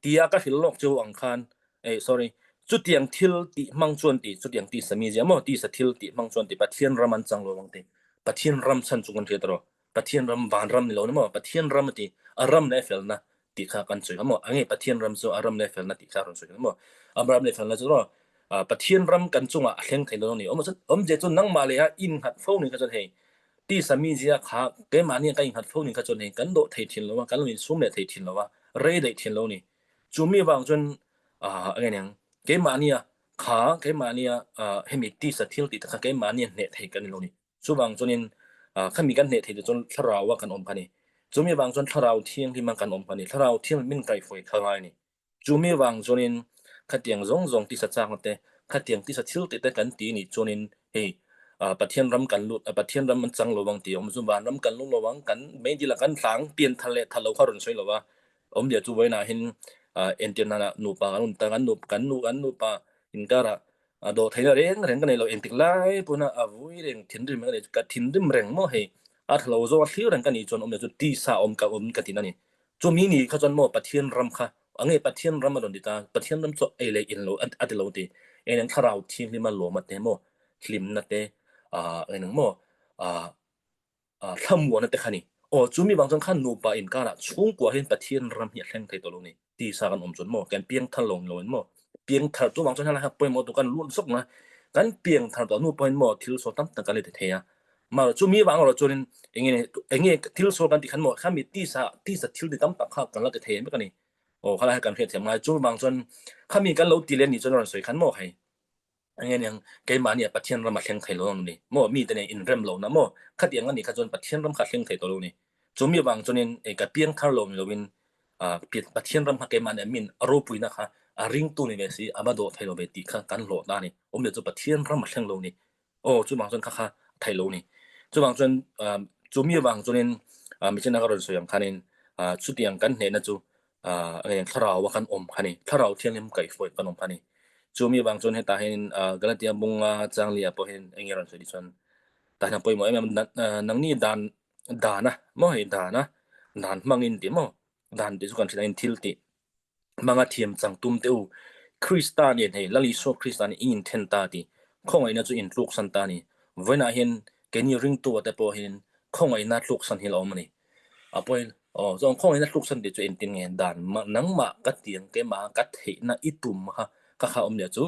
tia ka hril lawk chu ang khan eh sorry chutiang thil tih hmang chuan ti chutiang ti sami zia maw ti sa thil tih hmang chuan ti Pathian ram an chang lo ang ti Pathian ram chan chu kan hriat ro Pathian ram van ram ni lo ni maw Pathian ram ati a ram leh felna tih kha kan sawi kha maw ange Pathian ram chu a ram leh felna tih kha rawn sawi kha maw a ram leh felna chu ro Pathian ram kan chungah a thleng thei lo ni awm awm je chu nangmah leh a in nghat fo ni kha chuan hei tisa mi zia kha keimahni ka in nghat fo ni kha chuan hei kan dawh thei thin lo a kan lo insum leh thei thin lo a rei daih thin lo ni chu mi vang chuan ange niang keimahni a kha keimahni a hemi tisa thil tih te kha keimahni a hneh thei kan ni lo ni Chuvang chuanin khami kan hneh theih te chuan thlarau a kan awm kha ni. Chumi vang chuan thlarau thianghlim a kan awm kha ni. Thlarau thianghlim min kaihhruai kha ngai ni. Chumi vang chuanin khatiang zawng zawng tisa chakna te, khatiang tisa thil tih te kan ti nih chuanin hei Pathian ram kan lut, Pathian ram an chang lo vang tih a awm chu vanram kan lut lo vang, kan meidil ah kan tlang pian thar leh thar lo kha rawn sawi lo va. Awmzia chu vawiinah hin entir nana nupa kan awm ta, kan nu kan nu kan nupa inkarah A dawh theihna reng reng ka nei lo, engtik lai pawhna a vui reng thinrim ka nei, ka thinrim reng maw hei, a tha lo zawng a thlir reng ka nih chuan awmzia chu tisa awm ka awm ka tin a ni. Chumi ni kha chuan maw Pathian ram kha a nge Pathian ram a rawn ti ta, Pathian ram chu ei leh in lo a ti lo ti, eng eng thlarau thianghlim a lawm a te maw, hlimna te, eng eng maw thlamuanna te kha ni. Aw, chu mi vang chuan khan nupa inkarah chhungkua hian Pathian ram hi a thleng thei tawh lo ni. Tisa kan awm chuan maw, kan piangthar lo ni lo in maw, piangthar chu vang chuan helai pawimawh tur kan lut zawk na, kan piangthar tawh hnu pawhin maw thil sawl tam tak kan ni ti thei a. Mahse chu mi vang erawh chuanin enge enge thil sawl kan tih khan maw khami tisa tisa thil ti tam tak kha kan la ti thei vek a ni. Aw, khalai kan hriatthiam ngai chu vang chuan khami kan lo ti leh nih chuan a rawn sawi khan maw hei. Enge niang keimahni ah Pathian ram a thleng thei lo ang ni maw mi te nen inrem lo na maw khatiang anih kha chuan Pathian ram kha a thleng thei tawh lo ni chumi avang chuanin e ka piangthar lo ni loin Pathian ram kha keimahni ah min a ropuina kha a ringtu ni ve si a va dawh thei lo ve tih kha kan hlawh ta a ni awmzia chu Pathian ram a thleng lo ni aw chuvang chuan kha kha a thei lo ni chuvang chuan chumi avang chuanin mihring ka rawn sawi ang khanin chutiang kan hnehna chu thlarau a kan awm kha ni thlarau thianghlim kaihhruai kan awm kha ni chumi avang chuan hetah hian Galatia bunga changlia pawh hian enge rawn sawi chuan tah hian pawimawh em em nangni dan dana maw hei dana dan hmangin tih maw dan tih chu kan hriat angin thil tih hmanga thiam chang tum teh u. Krista nen hei Lal Isua Krista nen in inthen ta ti. Khawngaihna chu in tluksan ta ni. Vawiinah hian keini ringtu te pawh hian khawngaihna tluksan hi a awm a ni. A pawi aw chuan khawngaihna tluksan tih chu engtin nge dan nangmah ka tiang keimah ka theihna i tum kha ka kha awm leh chu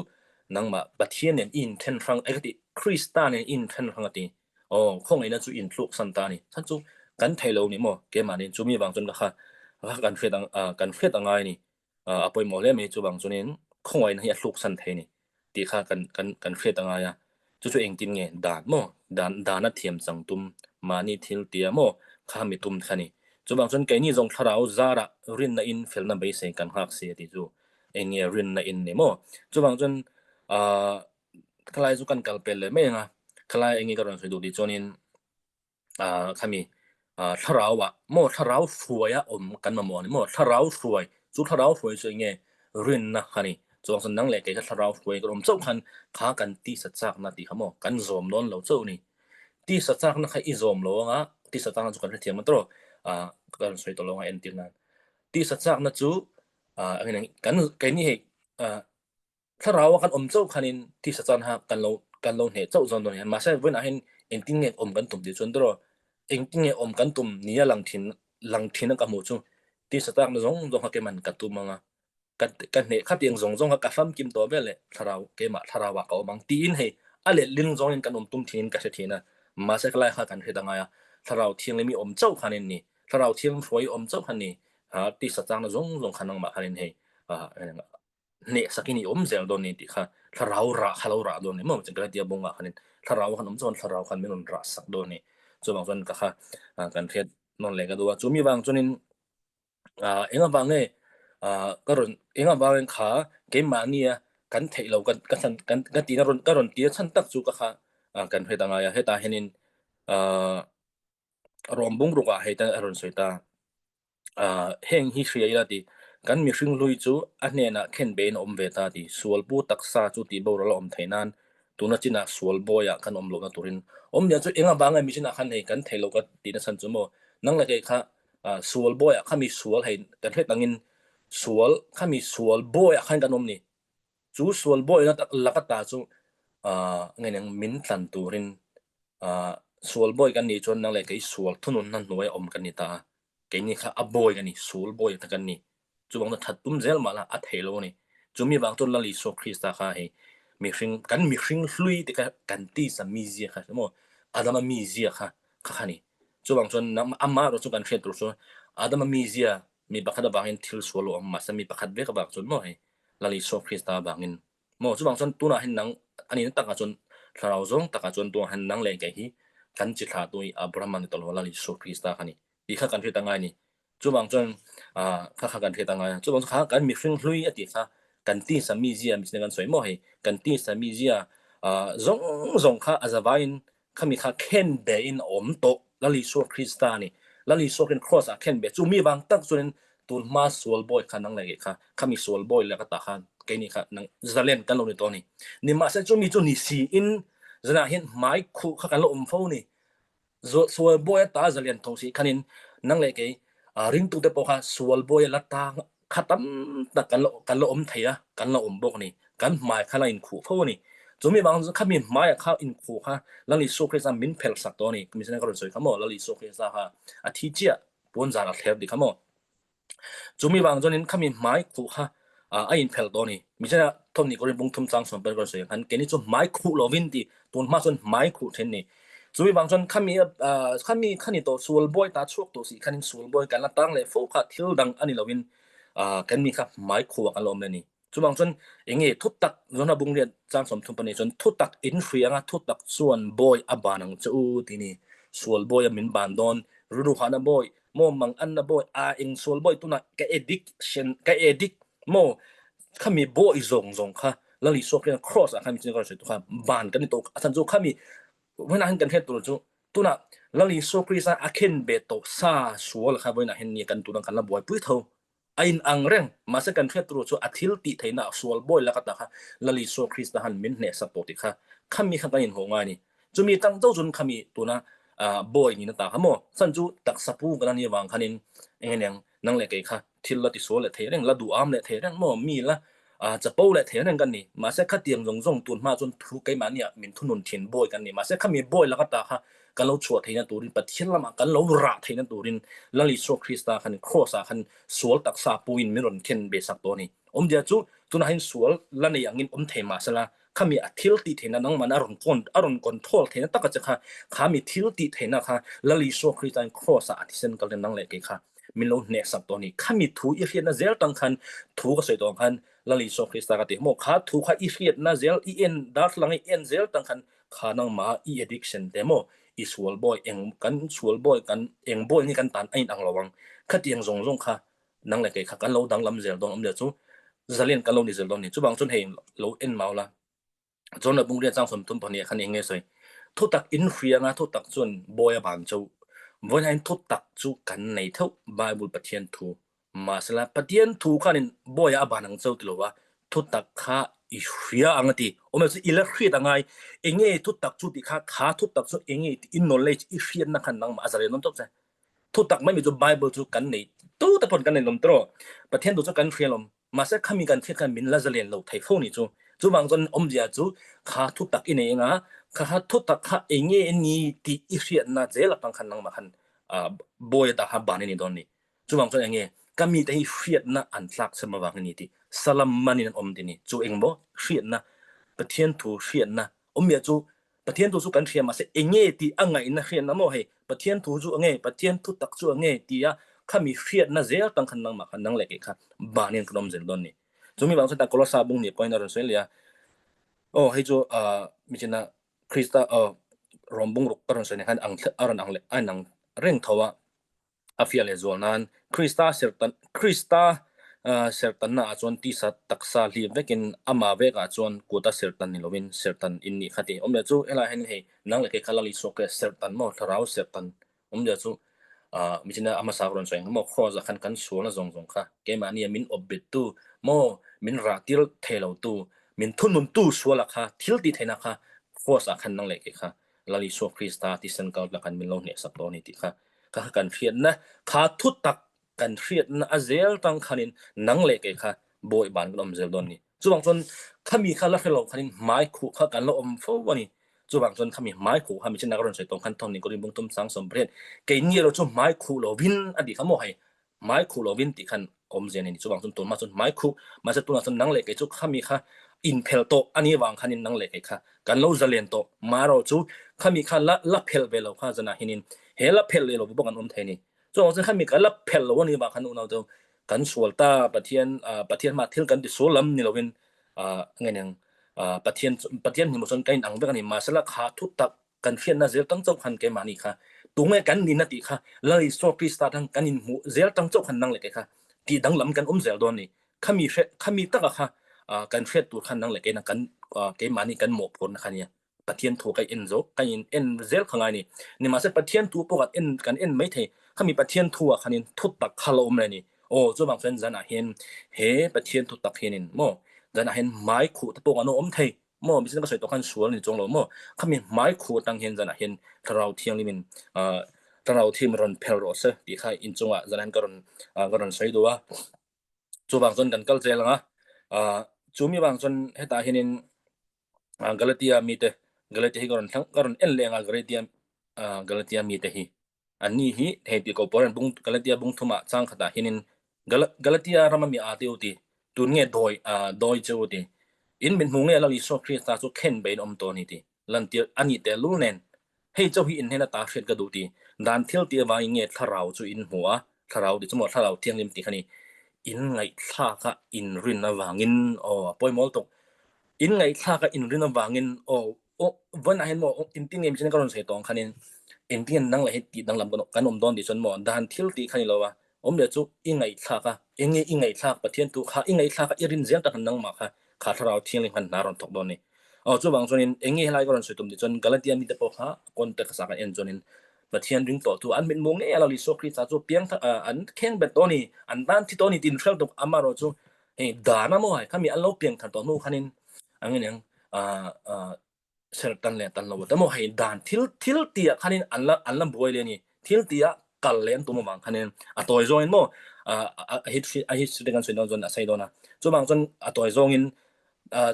nangmah Pathian nen i inthen hrang ai ka ti Krista nen i inthen hrang a ti. Aw khawngaihna chu in tluksan ta a ni. Chhan chu kan thei lo ni maw keimahni chumi vang chuan ka kha kan hriat ang kan hriat a ngai a ni. A pawimawh hle mai chuvang chuanin khawngaihna hi a hluksan thei a ni tih kha kan kan kan hriat a ngai a. Chu chu engtin nge dan maw dan dan a thiam chang tum mahni thil tia maw kha mi tum kha a ni. Chuvang chuan keini zawng thlarau zarah rinna in felna beisei kan nghak si a tih chu eng nge rinna in ni maw. Chuvang chuan ah khalai chu kan kal pel leh mai ang a, khalai eng nge ka rawn sawi duh tih chuanin ah khami ah thlarau ah maw thlarau hruai a awm kan mamawh a ni maw thlarau hruai chu thlarau hruai chu eng nge rinna kha ni chuang chuan nang leh kei kha thlarau hruai kan awm chauh khan kha kan tisa chakna tih kha maw kan zawm dawn lo chauh a ni tisa chakna kha i zawm lo anga tisa chakna chu kan hrethiam ang tawh ah ka rawn sawi tawh lo ang a entir nan tisa chakna chu ah kan keini hei ah Thlarau a kan awm chauh khanin thisa chan ha kan lo kan lo hneh chauh zawn dawn hian mahse vawiinah hian engtin nge awm kan tum tih chuan tiraw engtin nge awm kan tum nia lang thin lang thin a ka hmuh chu tisa takna zawng zawng kha keiman ka tum anga ka ka hneh khatiang zawng zawng kha ka famkim tawh vel leh thlarau keimah thlarau ah ka awm ang tiin hei a letling zawngin kan awm tum thin in ka hre thin a mahse khalai kha kan hre ta ngai a thlarau thianghlim i awm chauh khanin ni thlarau thianghlim hruai i awm chauh khan ni ha tisa changna zawng zawng kha nangmah khanin hei hnehsakin i awm zel dawn ni tih kha thlarau rah kha lo rah dawn ni maw Galatia bawngah khanin thlarau khan awm chuan thlarau khan min rawn rah sak dawn ni chuvang chuan ka kha kan hriat nawn leh ka duh a chumi vang chuanin eng avang nge ka rawn eng avangin kha keimahni a kan theih lo kan ka chan kan ka tihna rawn ka rawn tir chhan tak chu ka kha kan hriat a ngai a hetah hianin rawm bungrukah hei te a rawn sawi ta. Ah, heng hi hria ila ti, kan mihring hlui chu a hnenah khen bein a awm ve ta ti, sualpu taksa chu tih boral a awm theih nan tuna chinah sual bawiah kan awm lohna turin awmzia chu eng avanga mi chinah khan hei kan thei lo ka tihna chhan chu maw nang leh kei kha ah sual bawiah khami sual hei kan hret angin sual khami sual bawiah khan kan awm ni. Chu sual bawihna laka ta chu nge neng min tlan turin sual bawi kan nih chuan nang leh kei sual thununna hnuaia awm kan ni ta a, keini kha a bawi kan ni, sual bawi ta kan ni. Chuvang chuan that tum zel mah la a theih lo a ni. Chumi vang chuan Lal Isua Krista kha hei mihring kan mihring hlui te kha kan tisa mizia kha emaw Adama mizia kha kha kha ni. Chuvang chuan amah erawh chu kan hriat tur chu Adama mizia mi pakhat avangin thil sual a awm mahse mi pakhat vek avang chuan maw hei Lal Isua Krista avangin maw chuvang chuan tunah hian nang ani na takah chuan thlarau zawng takah chuan tunah hian nang leh kei hi kan chi thlah tu hi Abraham a ni tawh lo Lal Isua Krista kha ni tih kha kan hriat a ngai ni chuvang chuan ah kha kha kan hriat a ngai a chuvang chu kha kan mihring hlui a tih kha kan tisa mizia mihring kan sawi maw hei kan tisa mizia ah zawng zawng kha a zavaiin Khami kha khen be in a awm tawh. Lal Isua Krista a ni. Lal Isua khin Kraws ah khen be. Chu mi vang tak chuanin tun hma sual bawi kha nang leh kei kha, khami sual bawi leh ka tah khan keini kha nang zalen kan lo ni tawh a ni. Nimahsela chu mi chu ni si in zanah hian hmai khuh kha kan lo awm fo ni. Sual bawi a ta zalen tho si khanin nang leh kei ringtute pawh kha sual bawi a la tang Kha tam tak kan la kan la awm thei a, kan la awm bawk a ni. Kan hmai kha la inkhuh fo a ni. Chumi vang chu khami hmaiah kha inkhuh kha Lal Isua Krista min phelh sak tawh a ni. Missionary ka rawn sawi kha maw, Lal Isua Krista kha a thi chiah puanzar a thler dik kha maw. Chumi vang chuanin khami hmai khuh kha a inphelh tawh a ni. Missionary thawmhnih Korin bung thum chang sawm pawhin ka rawn sawi ang khan keini chu hmai khuh lovin ti tun hma chuan hmai khuh then ni. Chumi vang chuan khami khami khani tawh sual bawi ta chhuak tawh si khanin sual bawi kan la tang leh fo kha thil dang a ni lovin kan mi kha hmai khuah kan la awm leh a ni. Chuvang chuan eng nge thutak Jonah Bungriat chang 30 pahnih chuan thutak in hria anga thutak chuan bawi a ban ang che u ti ni. Sual bawi a min ban dawn rilru hahna bawi maw mang anna bawi a eng sual bawi tunah ka addiction ka addict maw khami bawi zawng zawng kha Lal Isua khian cross ah khan michin ka rawn sawi tu kha van kan ni tawh a chhan chu khami vawiinah hian kan hriat tur chu tunah Lal Isua Krista a khen ve tawh sa sual kha vawiinah hian ni kan tunah kan la buaipui tho a in ang reng mahse kan hriat tur chu a thil tih theihna sual bawi laka ta kha Lal Isua Krista han min hneh sak tawh tih kha khami kha kan inhmuh ngai a ni chumi tang chauh chuan khami tuna bawi nihna ta kha maw chhan chu taksa pu kan anih avang khanin eng eng nang leh kei kha thil la tisual leh thei reng la duh am leh thei reng maw mi la. Chapo leh thei reng kan ni. Mahse khatiang zawng zawng tun hma chuan thu keimahni ah min thunun thin bawi kan ni. Mahse khami bawi laka ta kha kan lo chhuah theihna turin Pathian lamah kan lo rah theihna turin Lal Isua Krista khan Kraws ah khan sual taksa puin min rawn khen ve sak tawh a ni. Awmzia chu tunah hian sual la nei angin awm thei mahsela khami a thil tih theihna nangmahna a rawn con a rawn control theihna taka che kha khami thil tih theihna kha Lal Isua Krista in Kraws ah a thisen kal in nang leh kei kha min lo hneh sak tawh a ni. Khami thu i hriatna zel tang khan thu ka sawi tawh ang khan Lal Isua Krista ka ti maw kha thu kha i hriatna zel i en darthlalang i en zel tang khan kha nangmah i addiction te maw i sual bawi eng kan sual bawi kan eng bawi nge kan tan a in ang lo ang khatiang zawng zawng kha nang leh kei kha kan lo danglam zel dawn awm zel chu zalen kan lo ni zel dawn ni chuvang chuan hei lo en mau la chuan la bungriat chang 32 khan eng nge sawi thutak in hrianga thutak chuan bawi a ban chu vawiin thutak chu kan nei theuh Bible Pathian thu mahsela Pathian thu khanin bawi a ban ang cheu ti lova thutak kha i hria ang ati awm chu ila hriat angai enge thutak chu ti kha kha thutak chu enge in knowledge i hriatna khan nangmah a zalen dawn tawp che Thutak mai mi chu Bible chu kan nei tu te pawn kan nei lawm tiraw. Pathian tu chu kan hria lawm. Mahse khami kan hriat khan min la zalen lo thei fo ni chu. Chuvang chuan awmzia chu kha thutak i nei anga kha kha thutak kha enge ni tih i hriatna zel atang khan nangmah khan bawi ata kha ban i ni dawn ni. Chuvang chuan enge ka mite hi hriatna an tlak chhem avang i ni tih salam man in an awm ti ni. Chu engmaw hriatna Pathian thu hriatna awmzia chu Pathian thu chu kan hria mahse enge tih a ngaihna hriatna maw hei Pathian thu chu enge Pathian thu tak chu enge tia khami hriatna zel tang khan nangmah khan nang leh kei kha banin kan awm zel dawn ni. Chumi vang chuan Kolosa bung ni pawhin a rawn sawi leh a, aw hei chu michina Krista Rom bung ruk ka rawn sawi nen khan ang a rawn ang leh a inang reng tho a. A fiah lehzual nan Krista serhtan Krista serhtanna ah chuan tisa taksa hlip vekin amah vekah chuan kuta serhtan ni lovin serhtan in nih kha ti. Awmzia chu helai hian hei nang leh kei kha Lal Isua ke serhtan maw thlarau serhtan awmzia chu michina a hmasa ka rawn sawi ang maw kraws ah khan kan sualna zawng zawng kha keimahnia min awp bettu maw min rah tir thei lotu min thununtu suala kha thil tih theihna kha kraws ah khan nang leh kei kha Lal Isua Krista tisen kal tla khan min lo hnehsak tawh a ni tih kha kha kan hriatna kha thu tak kan hriatna a zel tang khanin nang leh kei kha bawi ban kan awm zel dawn ni. Chuvang chuan khami kha la hrelo khanin hmai khuh kha kan la awm fo a ni. Chuvang chuan khami hmai khuh kha michin ka rawn sawi tawng khan thawm ni Korin bung tum sang 18 kei ni lo chu hmai khuh lovin a ti kha maw hei hmai khuh lovin tih khan awmzia nei ni. Chuvang chuan tunhma chuan hmai khuh mahse tunah chuan nang leh kei chu khami kha inphel tawh a nih avang khanin nang leh kei kha kan lo zalen tawh. Marawh chu khami kha la la phel ve lo kha zanah hianin he la phel leh lo bawk an awm thei a ni. Chuvang chuan khami kan la phel lo a nih avang khan unau chu kan sual ta Pathian Pathian hmaah thil kan ti sual lam ni lovin nge niang Pathian Pathian hmuh chuan kan inang vek a ni. Mahsela kha thu tak kan hriatna zel tang chauh khan keimahni kha tunge kan nihna tih kha Lal Isua Krista tang kan inhmuh zel tang chauh khan nang leh kei kha tih danglam kan awm zel dawn ni. Khami hre khami taka kha kan hriat tur khan nang leh keina kan keimahni kan mawhphurhna kha nia. Pathian thu ka en zo ka in en zel kha ngai ni. Nimahse Pathian thu pawh kan en kan en mai thei. Khami Pathian thu ah khanin thu tak kha la awm le ni. Aw chuvang chuan zanah hian he Pathian thu tak hianin maw zanah hian hmai khuh te pawh kan awm thei. Maw mihring ka sawi tawh khan sual ni chuang lo maw khami hmai khuh atang hian zanah hian thlarau thianghlim in thlarau thiam rawn phel rawh se tih kha inchungah zanah hian ka rawn ka rawn sawi duh a chuvang chuan kan kal zel ang a chumi vang chuan hetah hianin Galatia mite Galatia hi ka rawn thlang ka rawn en leh ang a Galatia Galatia mite hi Anni hi hei ti ko pawl an bung Galatia bung thumah chang khatah hianin Galatia rama mi aa te u ti, tun nge dawi dawi che u ti, in mit hmu nge Lal Isua Krista chu khen bein awm tawh a ni ti lantir a nih tehlul nen hei chauh hi in hnena ta hriat ka duh ti, dan thil tih avangin nge thlarau chu in hmu a, thlarau ti chu maw thlarau thianghlim tih kha ni, in ngaihthlak a in rin avangin aw a pawimawh lutuk, in ngaihthlak a in rin avangin aw Aw, vawiinah hian maw engtin nge mihring ka rawn sawi tawh ang khanin engtin nge nang leh hei tih danglam kan awm dawn tih chuan maw dan thil tih kha ni lo a, awm leh chu i ngaihthlak a, eng nge i ngaihthlak Pathian thu kha i ngaihthlak a i rin zel tak a nangmah kha kha thlarau thianghlim khan hna rawn thawk dawn a ni. Aw chuvang chuanin eng nge helai ka rawn sawi tum tih chuan Galatia mite pawh kha context ah kan en chuanin Pathian ring tawh tu an mitmu ngei a lo Isua Krista chu piang an kheng bet tawh a ni, an tan thi tawh a ni tih inhriat tuk amaherawhchu hei dan a maw hai khami an lo piang thar tawh hnu khanin ang in eng sertan leh tan lo te maw hei dan thil thil tia khanin an la an la buai le ni thil tia kal leh an tum awang khanin a tawi zawngin maw a hit a hit kan sawi dawn chuan a sei dawn a. Chuvang chuan a tawi zawngin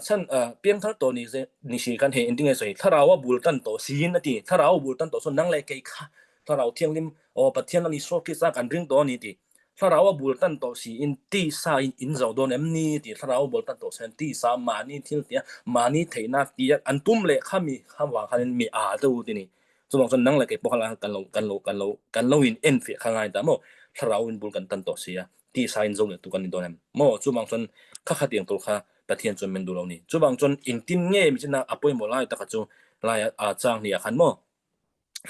chan piangthar tawh ni se ni si khan hei engtin nge sawi thlarau a bul tan tawh siin a ti. Thlarau a bul tan tawh chuan nang leh kei kha thlarau thianghlim aw Pathian a ni Isua Krista kan ring tawh a ni ti. Thlarau a bul tan tawh siin tisa in in zo dawn em ni ti. Thlarau a bul tan tawh sian tisa mahni thil tia mahni theihna tia an tum leh khami kha vang khanin mi a deuh ti ni. Chuvang chuan nang leh kei pawh kha kan lo kan lo kan lo kan lo in en fiah kha ngai ta maw thlarau in bul kan tan tawh si a tisa in zo leh tu kan ni dawn em maw chuvang chuan kha kha tiang tur kha Pathian chuan min duh lo ni chuvang chuan engtin nge mi china a pawimawh lai taka chu lai a chang ni ah khan maw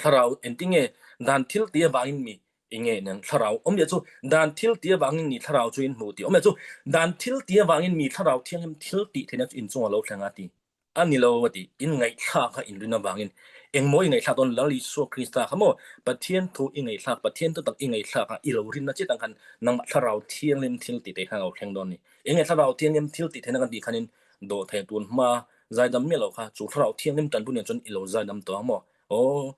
thlarau engtin nge dan thil ti avangin mi enge nang thlarau awm leh chu dan thil ti avangin mi thlarau chu in hmu ti awm leh chu dan thil ti avangin mi thlarau thianghlim thil tih theihna chu in chungah lo thleng a ti A ni lo a ti. In ngaihthlak kha in rin avangin engmaw i ngaihthlak dawn Lal Isua Krista kha maw Pathian thu i ngaihthlak, Pathian thu tak i ngaihthlak a i lo rinna chiah tang khan nangmah Thlarau Thianghlim thil tih theih khan a lo thleng dawn a ni. Enge Thlarau Thianghlim thil tih theihna kan tih khanin dawhthei tun hma zaidam miah loh kha chu Thlarau Thianghlim tanpui nen chuan i lo zaidam tawh ang maw? Aw,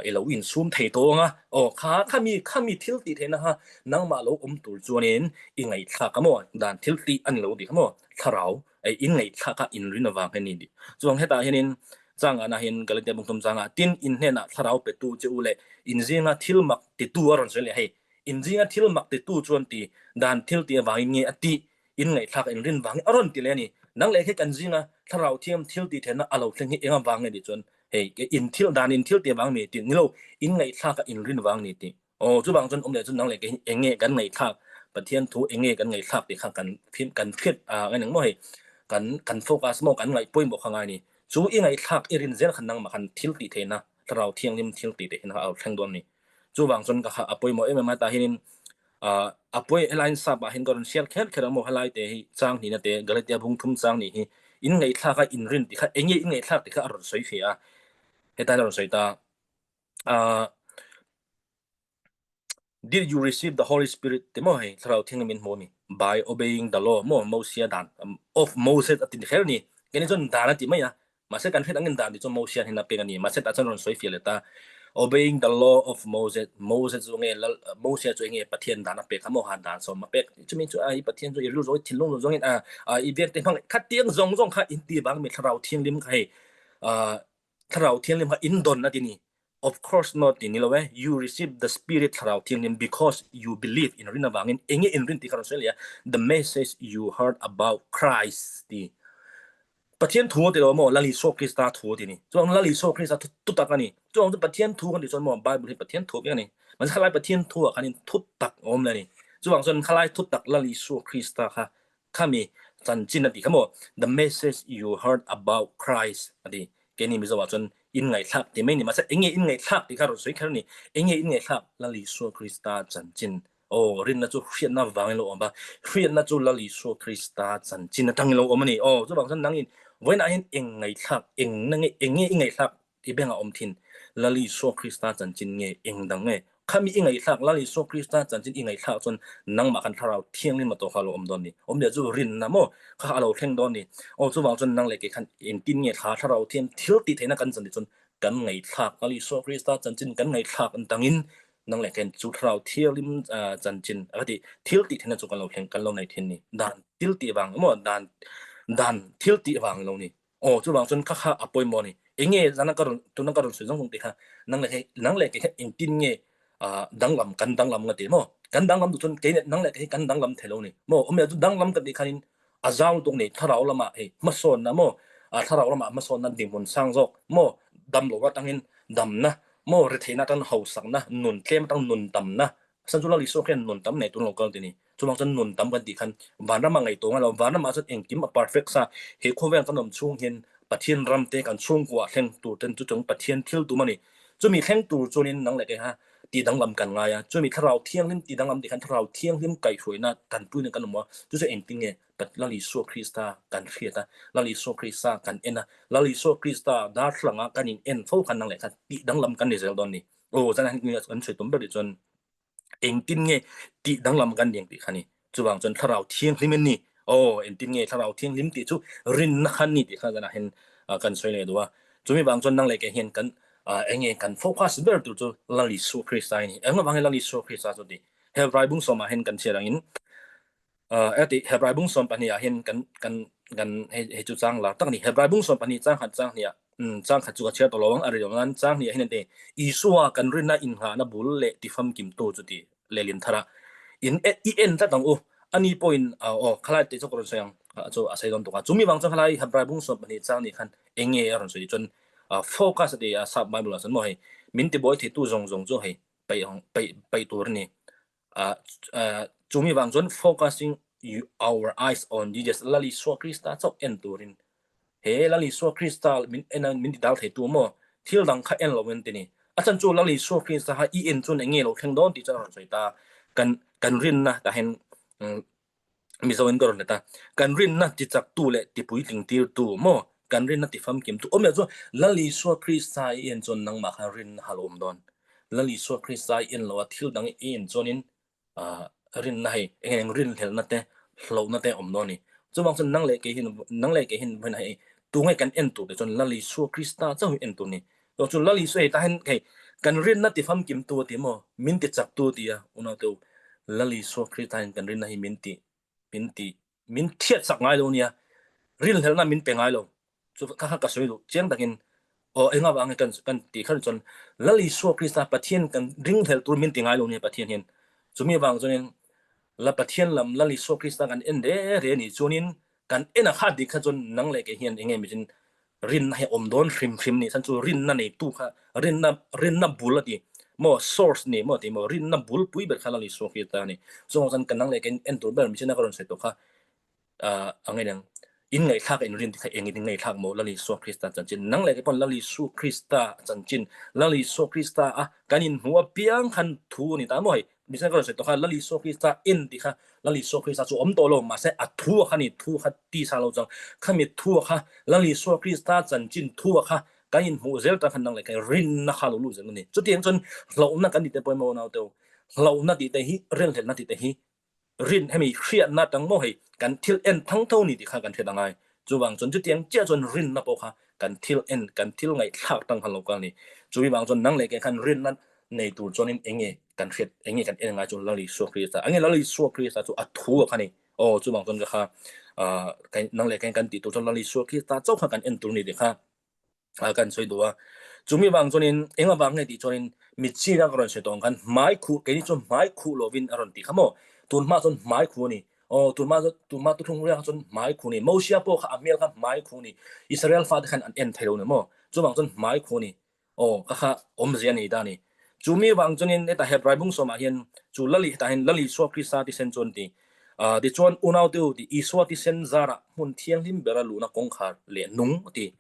i lo insum thei tawh ang a, aw kha khami khami thil tih theihna kha nangmah lo awm tur chuanin i ngaihthlak a maw? Dan thil tih a ni lo tih kha maw? Thlarau in ngaihthlak a in rin avang hian ni tih. Chuang hetah hianin changah hian Galatia bungthum changah tin in hnenah thlarau petu che u leh in zinga thil mak titu a rawn sawi leh hei in zinga thil mak titu chuan ti dan thil tih avangin nge a tih in ngaihthlak in rin vangin a rawn ti leh a ni. Nang leh khi kan zinga thlarau thiam thil tih theihna a lo thleng hi eng avang nge tih chuan hei in thil dan in thil tih avang ni tih nilo in ngaihthlak a in rin vang ni tih. Aw chuvang chuan awm leh chu nang leh kei hi eng nge kan ngaihthlak Pathian thu eng nge kan ngaihthlak tih kha kan phim kan hriat ah ngai nang maw hei kan kan focus maw kan ngaih pawimawh kha ngai ni. Chu i ngaihthlak i rin zel khan nangmah khan thil tih theihna thlarau thianghlim thil tih theihna kha a lo thleng dawn a ni. Chuvang chuan ka kha a pawimawh em em a tah hianin ah a pawi helai sap ah hian ka rawn share kher kher ang maw helai te hi chang hnihna te Galatia bung thum chang nih hi in ngaihthlak a in rin tih kha eng nge in ngaihthlak tih kha a rawn sawi ve a hetlai hian a rawn sawi ta. Did you receive the Holy Spirit ti maw hei thlarau thianghlim in hmu a mi by obeying the law maw Mosia dan of Moses a ti kher ni keni chuan dan a ti mai a mahse kan hriat angin dan ti chu Mosia hian a pek a ni mahse tah chuan rawn sawi fiah leh ta obeying the law of Moses Moses chu nge lal Mosia chu enge Pathian dan a pek kha maw ha dan sawm a pek chumi chu ai Pathian chu i rilru zawng thinlung zawng in a i biak te hmang kha tiang zawng zawng kha in ti bang mi thlarau thianghlim kha hei Thlarau Thianghlim kha in don a ti ni. Of course not ti ni lo e. You receive the Spirit Thlarau Thianghlim because you believe in rin avangin enge in rin ti kha rawn sawi leh a. The message you heard about Christ ti. Pathian thu ti lo maw Lal Isua Krista thu ti ni. Chuang Lal Isua Krista thu tu tak a ni. Chuang chu Pathian thu kan ti chuan maw Bible hi Pathian thu vek a ni. Mahse khalai Pathian thu ah khanin thu tak a awm le a ni. Chuvang chuan khalai thu tak Lal Isua Krista kha Khami chanchin a ti kha maw the message you heard about Christ a ti. Keini Mizo ah chuan in ngaihthlak ti mai ni mahse enge in ngaihthlak tih kha rawn sawi kher a ni. Enge in ngaihthlak Lal Isua Krista chanchin aw rinna chu hriatna vangin lo awm a, hriatna chu Lal Isua Krista chanchin atangin lo awm a ni. Aw chuvang chuan nangin vawiinah hian eng ngaihthlak eng na nge enge i ngaihthlak I beng a awm thin. Lal Isua Krista chanchin nge eng dang nge? Khami i ngaihthlak Lal Isua Krista chanchin i ngaihthlak chuan nangmah khan Thlarau Thianghlim a tawh kha a lo awm dawn ni. Awmzia chu rinna maw kha a lo thleng dawn ni. Aw chuvang chuan nang leh kei khan engtin nge thla Thlarau Thiang thil tih theihna kan chan tih chuan kan ngaihthlak Lal Isua Krista chanchin kan ngaihthlak an tangin nang leh keiin chu Thlarau Thianghlim chanchin a ka tih thil tih theihna chu kan lo thleng kan lo nei thin ni. Dan thil tih vang emaw dan dan thil tih vang lo ni. Aw chuvang chuan kha kha a pawimawh a ni. Enge zana ka rawn tuna ka rawn sawi zawng zawng te kha nang leh hei nang leh kei kha engtin nge ah danglam kan danglam nga ti maw? Kan danglam duh chuan kei leh nang leh kei hi kan danglam thei lo a ni maw? Awmzia chu danglam kan tih khanin a zau lutuk a ni. Thlarau lamah hei hmasawnna maw ah thlarau lamah hmasawnna dinhmun sang zawk maw dam lo atangin damna maw retheihna atang hausakna nun tlem atang nun tamna Sanchula Isua khian nun tam nei tun lo kal ti ni. Chuvang chuan nun tam kan tih khan vanram a ngaihtuah ngai lo. Vanram ah chuan engkim a perfect sa. He khawvel kan awm chhung hian Pathian ram te kan chhungkua thleng tur ten chu chung Pathian thil tum a ni. Chumi thleng tur chuanin nang leh kei kha tih danglam kan ngai a. Chumi thlarau thianghlim tih danglam tih khan thlarau thianghlim kaihhruaina tanpuina kan awm a. Chu chu engtin nge Lal Isua Krista kan hriat a, Lal Isua Krista kan en a, Lal Isua Krista darthlalang ah kan in en fo khan nang leh kha tih danglam kan ni zel dawn a ni. Aw zan ah kan sawi tum ber tih chuan engtin nge tih danglam kan ni ang tih kha ni. Chuvang chuan thlarau thianghlim in ni. Aw engtin nge thlarau thianghlim tih chu rinna khan ni tih kha zan ah hian kan sawi leh duh a. Chumi vang chuan nang leh kei hian kan enge kan focus ber tur chu Lal Isua Krista hi a ni. Engvangin Lal Isua Krista chu ti? Hebrai bung sawmah hian kan chhiar angin. Ati Hebrai bung 12 ah hin kan kan kan hei hei chu chang lar tak ni Hebrai bung 12 chang khat chang hnih ah chang khat chu ka chhiar tawh lo ang a ri lo nan chang hnih ah hin an ti Isua kan rinna innghahna bul leh tifamkim tu chu ti lelin thara in i en tlat ang u ani pawhin aw khalai te chu ka rawn sawi ang chu a sawi dawn tuk a chumi vang chuan khalai Hebrai bung 12 chang ni khan enge a rawn sawi chuan focus ati a sap Bible ah chuan maw hei min ti buai thei tu zawng zawng chu hei peih peih peih tur ani. Chumi vang chuan focusing our eyes on Jesus Lal Isua Krista chauh en turin he Lal Isua Krista min en min ti dal thei tu maw thil dang kha en lo in ti ni. A chan chu Lal Isua Krista kha i en chuan enge lo thleng dawn tih chuan a rawn sawi ta. Kan kan rinna tah hian Mizo in ka rawn let a. Kan rinna ti chak tu leh ti puitling tir tu maw kan rinna ti famkim tu awmia chu Lal Isua Krista i en chuan nangmah khan rinna hal awm dawn. Lal Isua Krista i en lo a thil dang i en chuanin rinna hei eng eng rinhlelhna te hlauhna te awm dawn a ni. Chuvang chuan nang leh kei hin nang leh kei hin vawiin hei tunge kan en tur te chuan Lal Isua Krista chauh hi en tur a ni. Chu chu Lal Isua hei tah hian hei kan rinna ti famkim tu a ti maw min ti chak tu a ti a unaute Lal Isua Krista hian kan rinna hi min ti min ti min thiat sak ngai lo nia rinhlelhna min pe ngai lo. Chu kha kha ka sawi duh chiang takin aw enga vang kan kan tih khan chuan Lal Isua Krista Pathian kan ringhlel tur min ti ngai lo nia Pathian hian chumi vang chuanin la Pathian lam Lal Isua Krista kan en re re ni chuanin kan en a kha dik kha chuan nang leh kei hian enge michin rinna hi awm dawn hrim hrim ni chan chu rinna nei tu kha rinna rinna bul ati mo source ni mo ti mo rinna bul pui ber kha Lal Isua Krista ni chuang chuan kan nang leh kei en tur ber michin a ka rawn sawi tawh kha a ngei nang in ngaihthlak in rin ti kha eng in ngaihthlak maw Lal Isua Krista chanchin nang leh kei pawn Lal Isu Krista chanchin Lal Isua Krista a kan in hmu apiang khan thu ani ta maw hei misan ka rawn sawi tawh kha Lal Isua Krista en ti kha Lal Isua Krista chu awm tawh lo mahse a thu a kha ni thu kha ti sa lo chuang khami thu a kha Lal Isua Krista chanchin thu a kha kan in hmuh zel tan khan nang leh kei rinna kha lo lut zel ani chutiang chuan hlauhna kan ti te pawimawh nau teu hlauhna tih te hi rinhlelhna tih te hi rin hemi hriatna tang maw hei kan thil en thang tho ni tih kha kan hriat angai. Chuvang chuan chutiang chiah chuan rinna pawh kha kan thil en kan thil ngaihthlak tang khan lo kal ni. Chumi vang chuan nang leh kei khan rinna nei tur chuanin enge kan hriat enge kan en ngai chu Lal Isua Krista enge Lal Isua Krista chu a thu a kha ni. Aw chuvang chuan ka kha nang leh kei kan tih tur chuan Lal Isua Krista chauh kha kan en tur ni tih kha kan sawi duh a. Chumi vang chuanin eng avang nge tih chuanin mitchina ka rawn sawi tawh ang khan hmai khuh keini chuan hmai khuh lovin a rawn ti kha maw. Tun hma chuan hmai khuh a ni. Aw tun hma tun hma thuthlung riak chuan hmai khuh a ni. Mosia pawh kha a hmel kha hmai khuh a ni. Israel fate khan an en thei lo ni maw. Chuvang chuan hmai khuh a ni. Aw ka kha awmzia a nei ta a ni. Chumi vang chuanin heta Hebrai bung sawmah hian chu Lali hetah hian Lali Isua Krista tisen chuan ti. Tichuan unaute u ti Isua tisen zarah hmun thianghlim bera luhna kawngkhar leh nung a ti.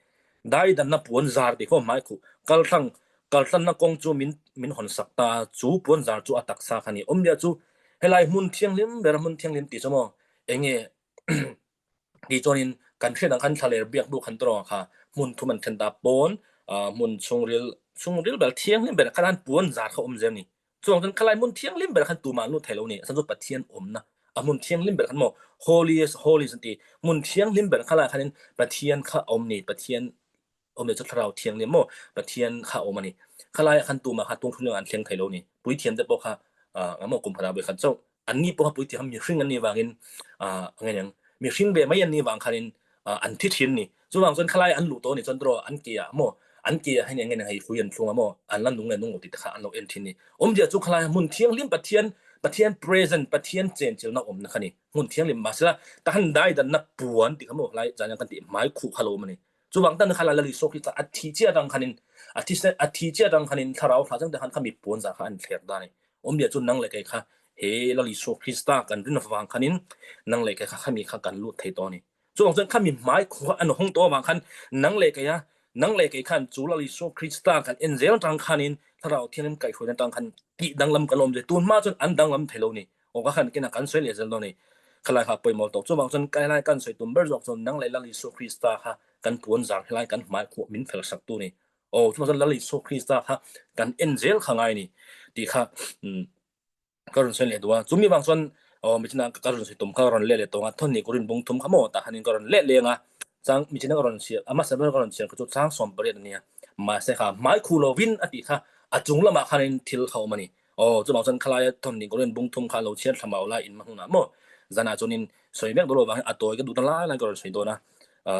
Daidanna puan zar ti khaw hmai khuh kaltlang kaltlanna kawng chu min min hawn sak ta chu puan zar chu a taksa kha ni awmzia chu helai hmun thianghlim ber hmun thianghlim tih chu maw enge ti chuanin kan hriat ang khan thlaler biak buk han tawng kha hmun thum an then ta pawn hmun chhungril chhungril ber thianghlim ber khan han puan zar kha awm zel ni. Chuang chuan khalai hmun thianghlim ber khan tumah an lut thei lo ni. A chhan chu Pathian awmna a hmun thianghlim ber khan maw holiest holies an ti. Hmun thianghlim ber khalai khanin Pathian kha a awm ni. Pathian awm ni chu thlarau thianghlim maw Pathian kha a awm a ni. Khalai ah khan tumah kha tungthlum an thleng thei lo ni. Puithiam te pawh kha maw kum khatah vawikhat chauh anni pawh kha puithiam kha mihring an nih vangin nge niang mihring ve mai an nih vang khanin an thi thin ni. Chuvang chuan khalai an luh tawh ni chuan tiraw an ke ah maw an ke ah hei nge hei hui an thlung a maw an la nung leh nung lo tih te kha an lo en thin ni. Awmzia chu khalai hmun thianghlim Pathian Pathian present Pathian chenchilna awmna kha ni. Hmun thianghlim mahsela tahan daidanna puan tih kha maw khalai zan kan tih hmai khuh kha lo awm a ni. Chuvang tan khala Lal Isua Krista a thi chiah atang khanin a thi a thi chiah atang khanin thlarau thla chang te khan khami puan zar kha an thler ta ni. Awmzia chu nang leh kei kha he Lal Isua Krista kan rin avang khanin nang leh kei kha khami kha kan lut thei tawh a ni. Chuvang chuan khami hmai khuh an hawng tawh avang khan nang leh kei a nang leh kei khan chu Lal Isua Krista kan en zel atang khanin thlarau thianghlim kaihhruaina atang khan tih danglam kan awm ve. Tun hma chuan an danglam thei lo ni. Aw ka khan kina kan sawi leh zel dawn ni. Khalai kha pawimawh tawk. Chuvang chuan kai lai kan sawi tum ber zawk chuan nang leh Lal Isua Krista kha kan puan zar helai kan hmai khuah min fel sak tu ni. Aw chuvang chuan Lal Isua Krista kha kan en zel kha ngai ni tih kha ka rawn sawi leh duh a. Chumi vang chuan aw michina ka rawn sawi tum kha ka rawn leh leh tawng a, thawhni ka rin bung thum kha maw tah khanin ka rawn leh leng a. Chang michina ka rawn chhiar a hmasa ber ka rawn chhiar kha chu chang 18 a nia. Mahse kha hmai khu lovin a tih kha a chung lamah khanin thil kha awm a ni. Aw chuvang chuan khalaia thawhni ka rin bung thum kha lo chhiar thla mah ula in hma hunah maw. Zanah chuanin sawi vek dawn lo vang hian a tawi ka duhna lai lai ka rawn sawi dawn a.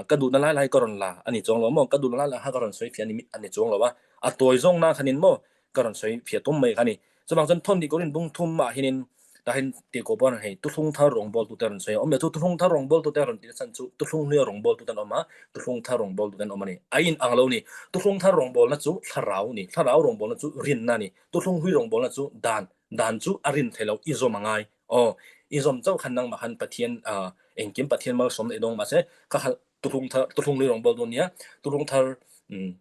Ka duhna lai lai ka rawn la a ni chuang lo maw? Ka duhna lai lai kha ka rawn sawi fiah a ni chuang lo a. A tawi zawng na khanin maw ka rawn sawi fiah tum mai kha a ni. Chuvang chuan thawn tih bung thum ah hianin tah hian tirhkoh pawh hei tuthlung thar rawngbawl tute rawn sawi a, awmzia chu tuthlung thar rawngbawl tute rawn tih chhan chu tuthlung hnuaia rawngbawl tute an awm a, tuthlung thar rawngbawl tute an awm a ni. A in ang lo ni. Tuthlung thar rawngbawlna chu thlarau a ni, thlarau rawngbawlna chu rinna a ni, tuthlung hlui rawngbawlna chu dan, dan chu a rin thei lo, i zawm a ngai. Aw, i zawm chauh khan nangmah khan Pathian engkim Pathian malsawmna i dawng mahse ka khalh tuthlung thar tuthlung hlui rawngbawl dawn nia, tuthlung thar umm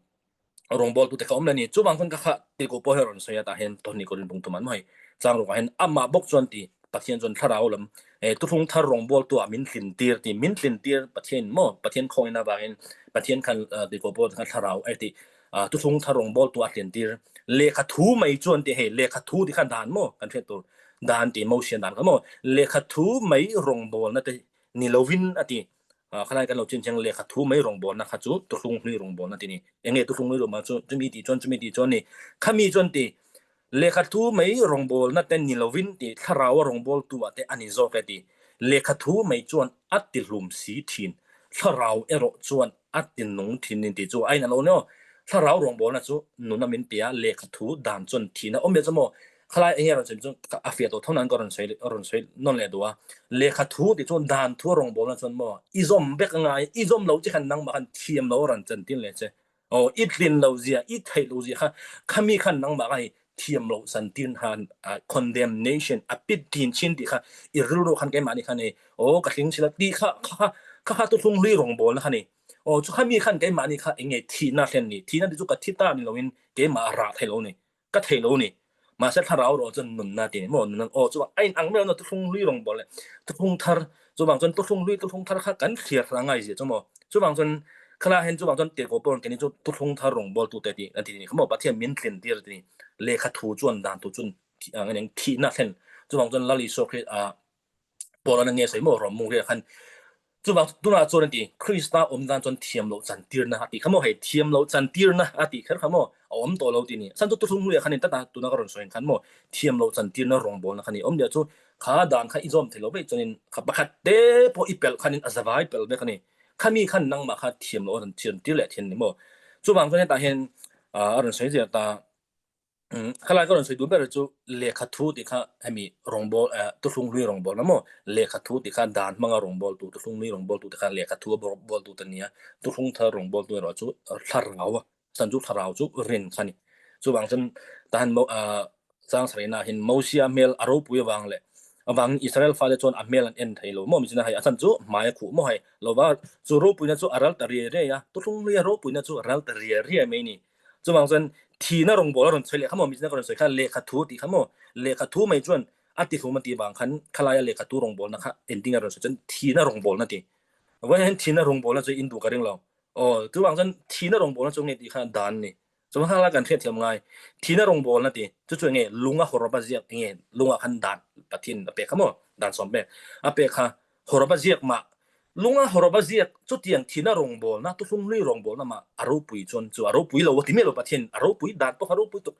rawngbawl tute kha awm le ni. Chuvang chuan ka kha tirhkoh pawh hi a rawn sawi a, tah hian Tawhni Korin bung tum an hawih chang rukah hian amah bawk chuan ti Pathian chuan thlarau lam eh thuthlung thar rawngbawltu ah min tlin tir ti min tlin tir Pathian maw Pathian khawngin avangin Pathian khan tirhkoh pawh khan thlarau ai ti thuthlung thar rawngbawltu a tlin tir lehkha thu mai chuan ti hei lehkha thu ti kha dan maw kan hriat tur dan ti Mosian dan kha maw lehkha thu mai rawngbawlna te ni lovin a ti Khalai kan lo chin chiang lehkha thu mai rawngbawlna kha chu tuhlung hlui rawngbawlna ti ni. Enge tuhlung hlui rawngbawlna chu chumi tih chuan chumi tih chuan ni. Khami chuan ti lehkha thu mai rawngbawlna te ni lovin ti thlarau a rawngbawltu ah te a ni zawk e ti. Lehkha thu mai chuan a ti hlum si thin. Thlarau erawh chuan a ti nung thin ni tih chu a in a lo ni aw. Thlarau rawngbawlna chu nuna min ti a, lehkha thu dan chuan thihna awm ve chu maw Khalai enge rawn sawi chu a fiah tawh tho nan ka rawn sawi rawn sawi nawn leh duh a. Lehkha thu tih chuan dan thu a rawngbawlna chuan maw i zawm vek a ngai, i zawm lo che khan nangmah khan thiam lo a rawn chan tir leh che. Aw i tlin lo zia, i theih lo zia kha khami khan nangmah kha hei thiam loh san tir han condemnation a pit thin chin tih kha i rilru khan keimahni khan hei aw ka hling sila tih kha kha kha kha thuthlung hlui rawngbawlna kha ni. Aw chu khami khan keimahni kha enge thihna thlen ni, thihna tih chu ka thi ta ni loin keimah a rah thei lo ni. Ka thei lo ni. Mahse thlarau erawh chuan nunna ti ni maw? Nunna aw chuvang a inang mai lo thuthlung hlui rawngbawl leh thuthlung thar chuvang chuan thuthlung hlui thuthlung thar kha kan thlir thar a ngai zia chu maw? Chuvang chuan khalai hian chuvang chuan tirhkoh pawh keini chu thuthlung thar rawngbawl tute tih an ti ni kha maw? Pathian min tlin tir ti ni. Lehkha thu chuan dan thu chuan thihna thlen chuvang chuan Lal Isua Khrist ah Paul an nge sawi maw rawh mung riah khan chuvang tunah chuan an ti Krista awm dan chuan thiam loh chan tirna a ti kha maw hei thiam loh chan tirna a ti kher kha maw a awm tawh lo ti ni san chu thuthlung hnuaiah khan in tata tuna ka rawn sawi khan maw thiam loh chan tirna rawngbawlna kha ni awm dia chu kha dan kha i zawm thei lo veih chuan in kha pakhat te pawh i pelh khan in a zavai pelh vek a ni khami khan nangmah kha thiam loh a rawn thiam tir leh thin ni maw chuvang chuan hetah hian a rawn sawi zel ta Khalai ka rawn sawi duh ber chu lehkha thu tih kha hemi rawngbawl thuthlung hlui rawngbawl a maw? Lehkha thu tih kha dan hmanga rawngbawl tu thuthlung hlui rawngbawl tu te kha lehkha thu a bawl tu te nia. Thuthlung thar rawngbawl tu erawh chu thlarau a, chan chu thlarau chu rin kha a ni. Chuvang chuan tahan chang sarihna ah hian Mosia hmel a ropui avang leh avangin Israel fate chuan a hmel an en thei lo maw? Michina hei a chan chu hmai a khuh maw hei lova chu ropuina chu a ral ta riai riai a, thuthlung hluia ropuina chu a ral ta riai riai mai a ni. Chuvang chuan thihna rawngbâwl a rawn sawi leh kha maw, michina ka rawn sawi kha lehkha thu tih kha maw, lehkha thu mai chuan a ti hlum a tih vang khan khalaia lehkha thu rawngbâwlna kha engtin a rawn sawi chuan thihna rawngbâwlna ti. Vawiin hian thihna rawngbâwlna chu in duh ka ring lo. Aw, chuvang chuan thihna rawngbâwlna chu nge tih kha dan a ni. Chuvang kha kan hriatthiam ngai. Thihna rawngbâwlna ti, chu chu enge lunga hawrawp a ziak enge lungah khan dan Pathian a pek kha maw, dan sawm pek a pek kha Hawrawp a ziak mah. Lunga hawrawp a ziak chutiang thina rawngbawlna, thuthlung hlui rawngbawlna mah a ropui chuan chu a ropui lo a ti miah lo Pathian a ropui dan pawh kha ropui tuk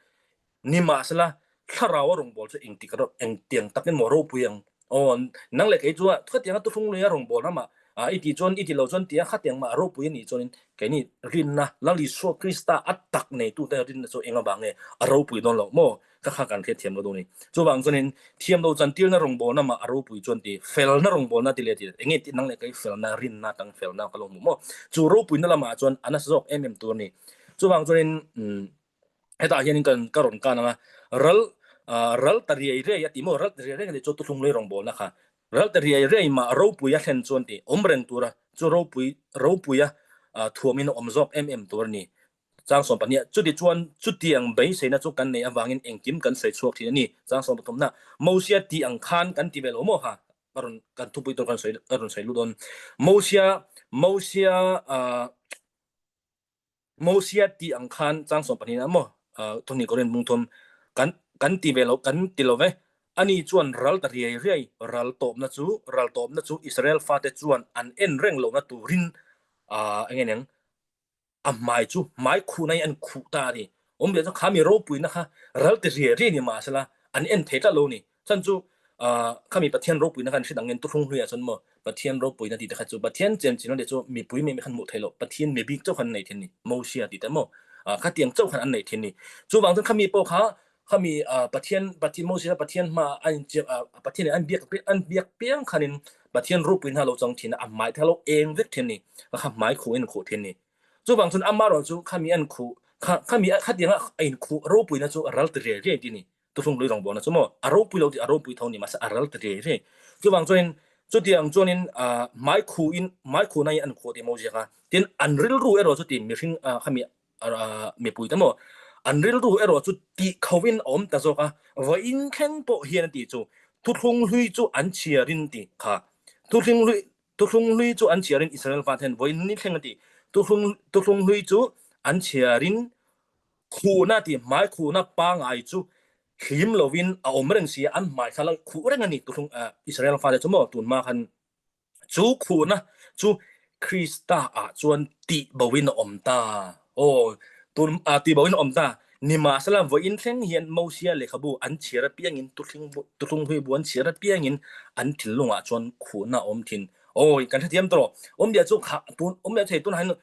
nimahsela thlarau a rawngbâwl chu engtik a engtiang takin maw ropui ang aw nang leh kei chu a khatianga thuthlung hlui a rawngbawlna mah i tih chuan i ti lo chuan tia khatiang mah a ropui a nih chuanin keini rinna Lal Isua Krista a tak neitute rinna chu eng avang nge a ropui dawn loh maw? Ka kha kan hriat thiam lo duh ni. Chuvang chuanin thiam lo chantirna rawngbawlna mah a ropui chuan ti felna rawngbawlna ti leh ti enge tih nang leh kei felna rinna atang felna ka lo hmu maw. Chu ropuina lamah chuan a nasa zawk em em tur a ni. Chuvang chuanin hetah hianin kan ka rawn kan anga ral ral ta riai riai a ti maw ral ta riai riai a ti chu thuthlung lei rawngbawlna kha ral ta riai riai mah ropui a thlen chuan ti awm reng tura chu ropui ropuia thuamin a awm zawk em em tur a ni. Chang 12 Chutichuan chutiang beiseina chu kan neih avangin engkim kan sawi chhuak thin a ni. Chang 13 Mosia tih ang khan kan ti ve lo maw ha? Ka rawn kan thupui tur kan sawi ka rawn sawi lut dawn. Mosia Mosia uh, Mosia tih ang khan chang 12 maw uh, thawhnih Korin bung thum kan kan ti ve lo kan ti lo ve. Ani chuan ral ta riai riai ral tawpna chu ral tawpna chu Israel fate chuan an en reng lohna turin uh, enge neng a hmai chu hmai khuhna in an khuh ta a ni. Awmzia chu kha mi ropuina kha ral ti riai riai ni mahsela an en thei tlat lo a ni. Chan chu. Khami Pathian ropuina khan hre dangin tuthlung hlui ah chuan maw Pathian ropuina ti te kha chu Pathian chen chin te chu mipui mi khan hmuh thei lo Pathian mi bik chauh khan nei thin ni Mosia ti te maw khatiang chauh khan an nei thin ni. Chuvang chuan khami pawh kha khami Pathian Pathian Mosia Pathian hma an Pathian an biak an biak piang khanin Pathian ropuina lo chang thin a hmai thalo eng vek thin ni kha hmai khu in khu thin ni. Chuvang chuan amarawh chu khami an khuh khami khatiang a in khuh ropuina chu ral ti re re ti ni. Tufung lui rawngbawlna chu maw a ropui lo ti a ropui tho ni mahse a ral ti re re. Chuvang chuanin chutiang chuanin hmai khu in hmai khu na in an khuh ti maw ziak a. Tin an rilru erawh chu ti mihring khami mipui te maw an rilru erawh chu tih kho in a awm ta zawk a. Vawiin thleng pawh hian a ti chu thuthlung hlui chu an chhiarin ti kha thuthlung hlui Thuthlung hlui chu an chhiarin Israel faten vawiin ni thleng a ti. Thuthlung hlui chu an chhiarin khuhna ti hmai khuhna pangai chu hlim lovin a awm reng si a, an hmai kha la khuh reng a ni. Thuthlung Israel fate chu maw tun hma khan chu khuhna chu Krista ah chuan tih bo in a awm ta. Aw tun tih bo in a awm ta. Nimahsela vawiin thleng hian Mosia lehkhabu an chhiar apiangin thuthlung hlui bu an chhiar apiangin an thinlungah chuan khuhna a awm thin. Awi, kan hrethiam tawh. Awmzia chu kha tun awmzia thei tunah hian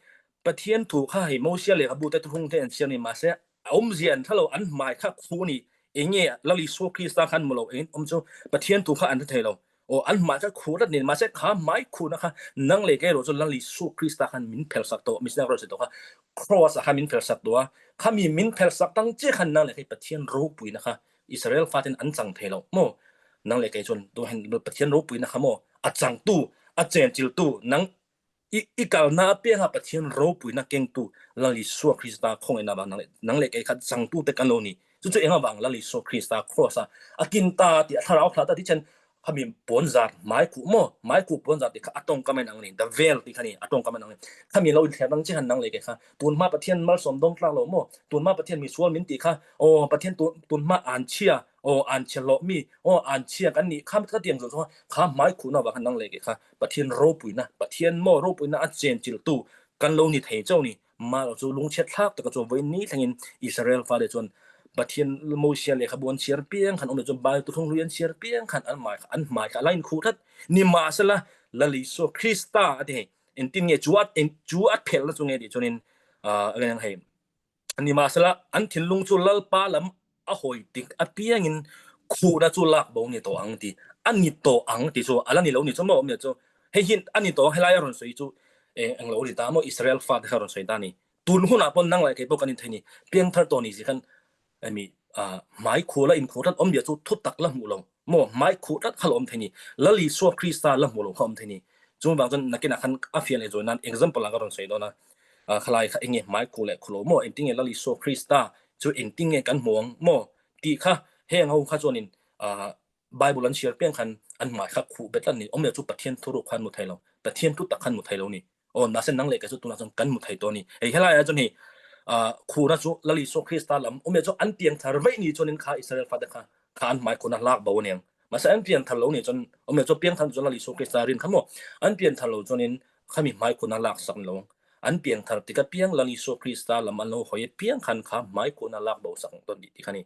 Pathian thu kha hei Mosia lehkhabu te thuthlung te an chhiar ni mahse awmzia an hre lo, an hmai kha khuh a ni. Enge Lal Isua Krista khan mu lo engin awm chu Pathian thu kha an hre thei lo. Aw, an hmai kha khuh rat nen, mahse kha hmai khuhna kha nang leh kei erawh chu Lal Isua Krista khan min phelsak tawh, Missionary rawn sawi tawh kha, Cross ah khan min phelsak tawh a, khami min phelsak tang chiah khan nang leh kei Pathian ropuina kha Israel faten an chang thei lo maw? Nang leh kei chuan Pathian ropuina kha maw a changtu, a chenchiltu nang I, i kalna apianga Pathian ropuina kengtu Lal Isua Krista khawngaihna avang nang leh nang leh kei kha changtute kan lo ni. Chu chu eng avang Lal Isua Krista cross a a kin ta tih a thlarau thlah ta tih chuan khami puanzar hmai khuh maw hmai khuh puanzar tih kha a tawngkam a inang a ni. The veil tih kha ni a tawngkam a inang a ni. Khami lo inthler dang chiah khan nang leh kei kha tunhma Pathian malsawm dawng tlak lo maw tunhma Pathian misual min tih kha aw Pathian tun tunhma anchhia aw anchhia hlawh mi aw anchhia kan nih kha ka tiang zawh chuan kha hmai khuhna avang khan nang leh kei kha Pathian ropuina, Pathian maw ropuina a chenchilhtu kan lo ni thei chauh ni. Mah chu lungchhiat thlak taka chuan vawiin ni thlengin Israel fate chuan Pathian Mosia lehkhabu an chhiar piang khan awm leh chuan Bible thuthlung hlui an chhiar piang khan an hmai an hmai kha a la inkhuh tlat. Nimahsela Lal Isua Krista a ti hei. Engtin nge chu a chu a phelhna chu nge tih chuanin uh, hei Nimahsela, an thinlung chu Lalpa lam a hawi tik apiangin khuhna chu lak bo ni tawh ang tih a ni tawh ang tih chu a la ni lo ni chu maw awmzia chu hei hi a ni tawh ang helai a rawn sawi chu eng lo ni ta maw Israel fate kha a rawn sawi ta a ni. Tun hunah pawh nang leh kei pawh kan inthei ni piangthar tawh ni si khan hemi hmai khuh la inkhuh tlat awmzia chu thutak la hmuh lo maw hmai khuh tlat kha la awm thei ni. Lal Isua Krista la hmuh lo kha awm thei ni. Chuvang chuan nakinah khan a fiah leh zuai nan example ah ka rawn sawi dawn a. Khalai kha enge hmai khuh leh khuh lo maw engtinge Lal Isua Krista chu engtinge kan hmu ang maw tih kha heng ho kha chuanin Bible an chhiar piang khan an hmai kha khuh bet tlat a ni. Awmzia chu Pathian thuruk khan hmu thei lo. Pathian thu tak khan hmu thei lo ni. Aw mahse nang leh kei chu tunah chuan kan hmu thei tawh a ni. Hei helai ah chuan hei khuhna chu Lal Isua Krista lam awmzia chu an piang thar veih ni chuanin kha Israel fate kha kha an hmai khuhna hlak bo a niang. Mahse an pian thar lo ni chuan awmzia chu piang thar chuan Lal Isua Krista rin kha maw an pian thar lo chuanin khami hmai khuhna lak sak ni lo ang. An piang thar tik a piang Lal Isua Krista lam an lo hawi apiang khan kha hmai khuhna lak bo sak dawn tih ti kha ni.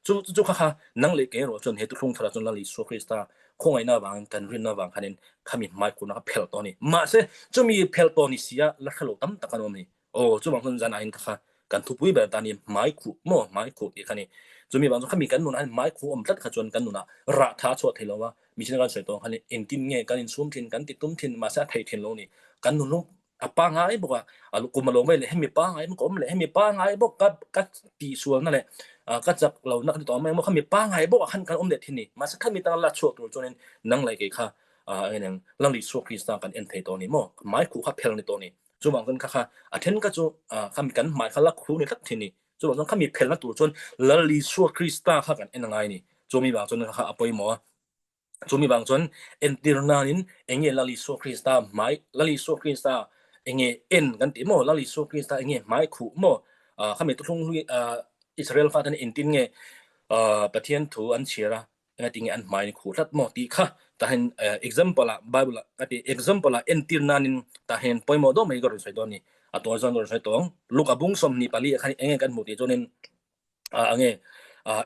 Chu chu kha kha nang leh kei erawh chuan he thuthlung tharah chuan Lal Isua Krista khawngaihna avangin kan rinna avang khanin khami hmai khuhna kha phelh tawh a ni. Mahse chumi phelh tawh ni sia la hre lo tam tak an awm a ni. Aw chuvang chuan zanah hian kha kha kan thupui ber tan hi hmai khuh maw hmai khuh tih kha ni. Chumi vang chuan khami kan nunah hian hmai khuh awm tlat kha chuan kan nunah rah tha a chhuah thei lo va, mihring kan sawi tawh ang khan engtin nge kan insum thin kan ti tum thin mahse a thei thin lo a ni. Kan nun lung a pangai bawk a, a kum a lo mai leh hemi pangai bawk a awm leh hemi pangai bawk ka ka tihsualna leh ka chak lohna ka ti tawh mai ang maw khami pangai bawk ah khan kan awm leh thin ni. Mahse khami tanga la chhuak tur chuanin nang leh kei kha eng eng Lal Isua Krista kan en thei tawh a ni maw? Hmai khuh kha phel ni tawh a ni. Chuvang chuan kha kha a then kha chu khami kan hmai kha la khuh ni tlat thin ni. Chuvang chuan khami phelna tur chuan Lal Isua Krista kha kan en a ngai a ni. Chumi vang chuan kha kha a pawimawh a. Chumi vang chuan entir nanin enge Lal Isua Krista hmai Lal Isua Krista enge en kan tih maw Lal Isua Krista enge hmai khuh maw khami thuthlung hlui Israel faten engtin nge Pathian thu an chhiar a engatinge an hmai ni khuh tlat maw tih kha tahin example ah Bible ah ka ti example ah entir nanin tahin pawimawh deuh mai ka rawn sawi dawn a ni a tawi zawng ka rawn sawi tawh ang Luka bung 24 ah khan enge kan hmuh tih chuanin ange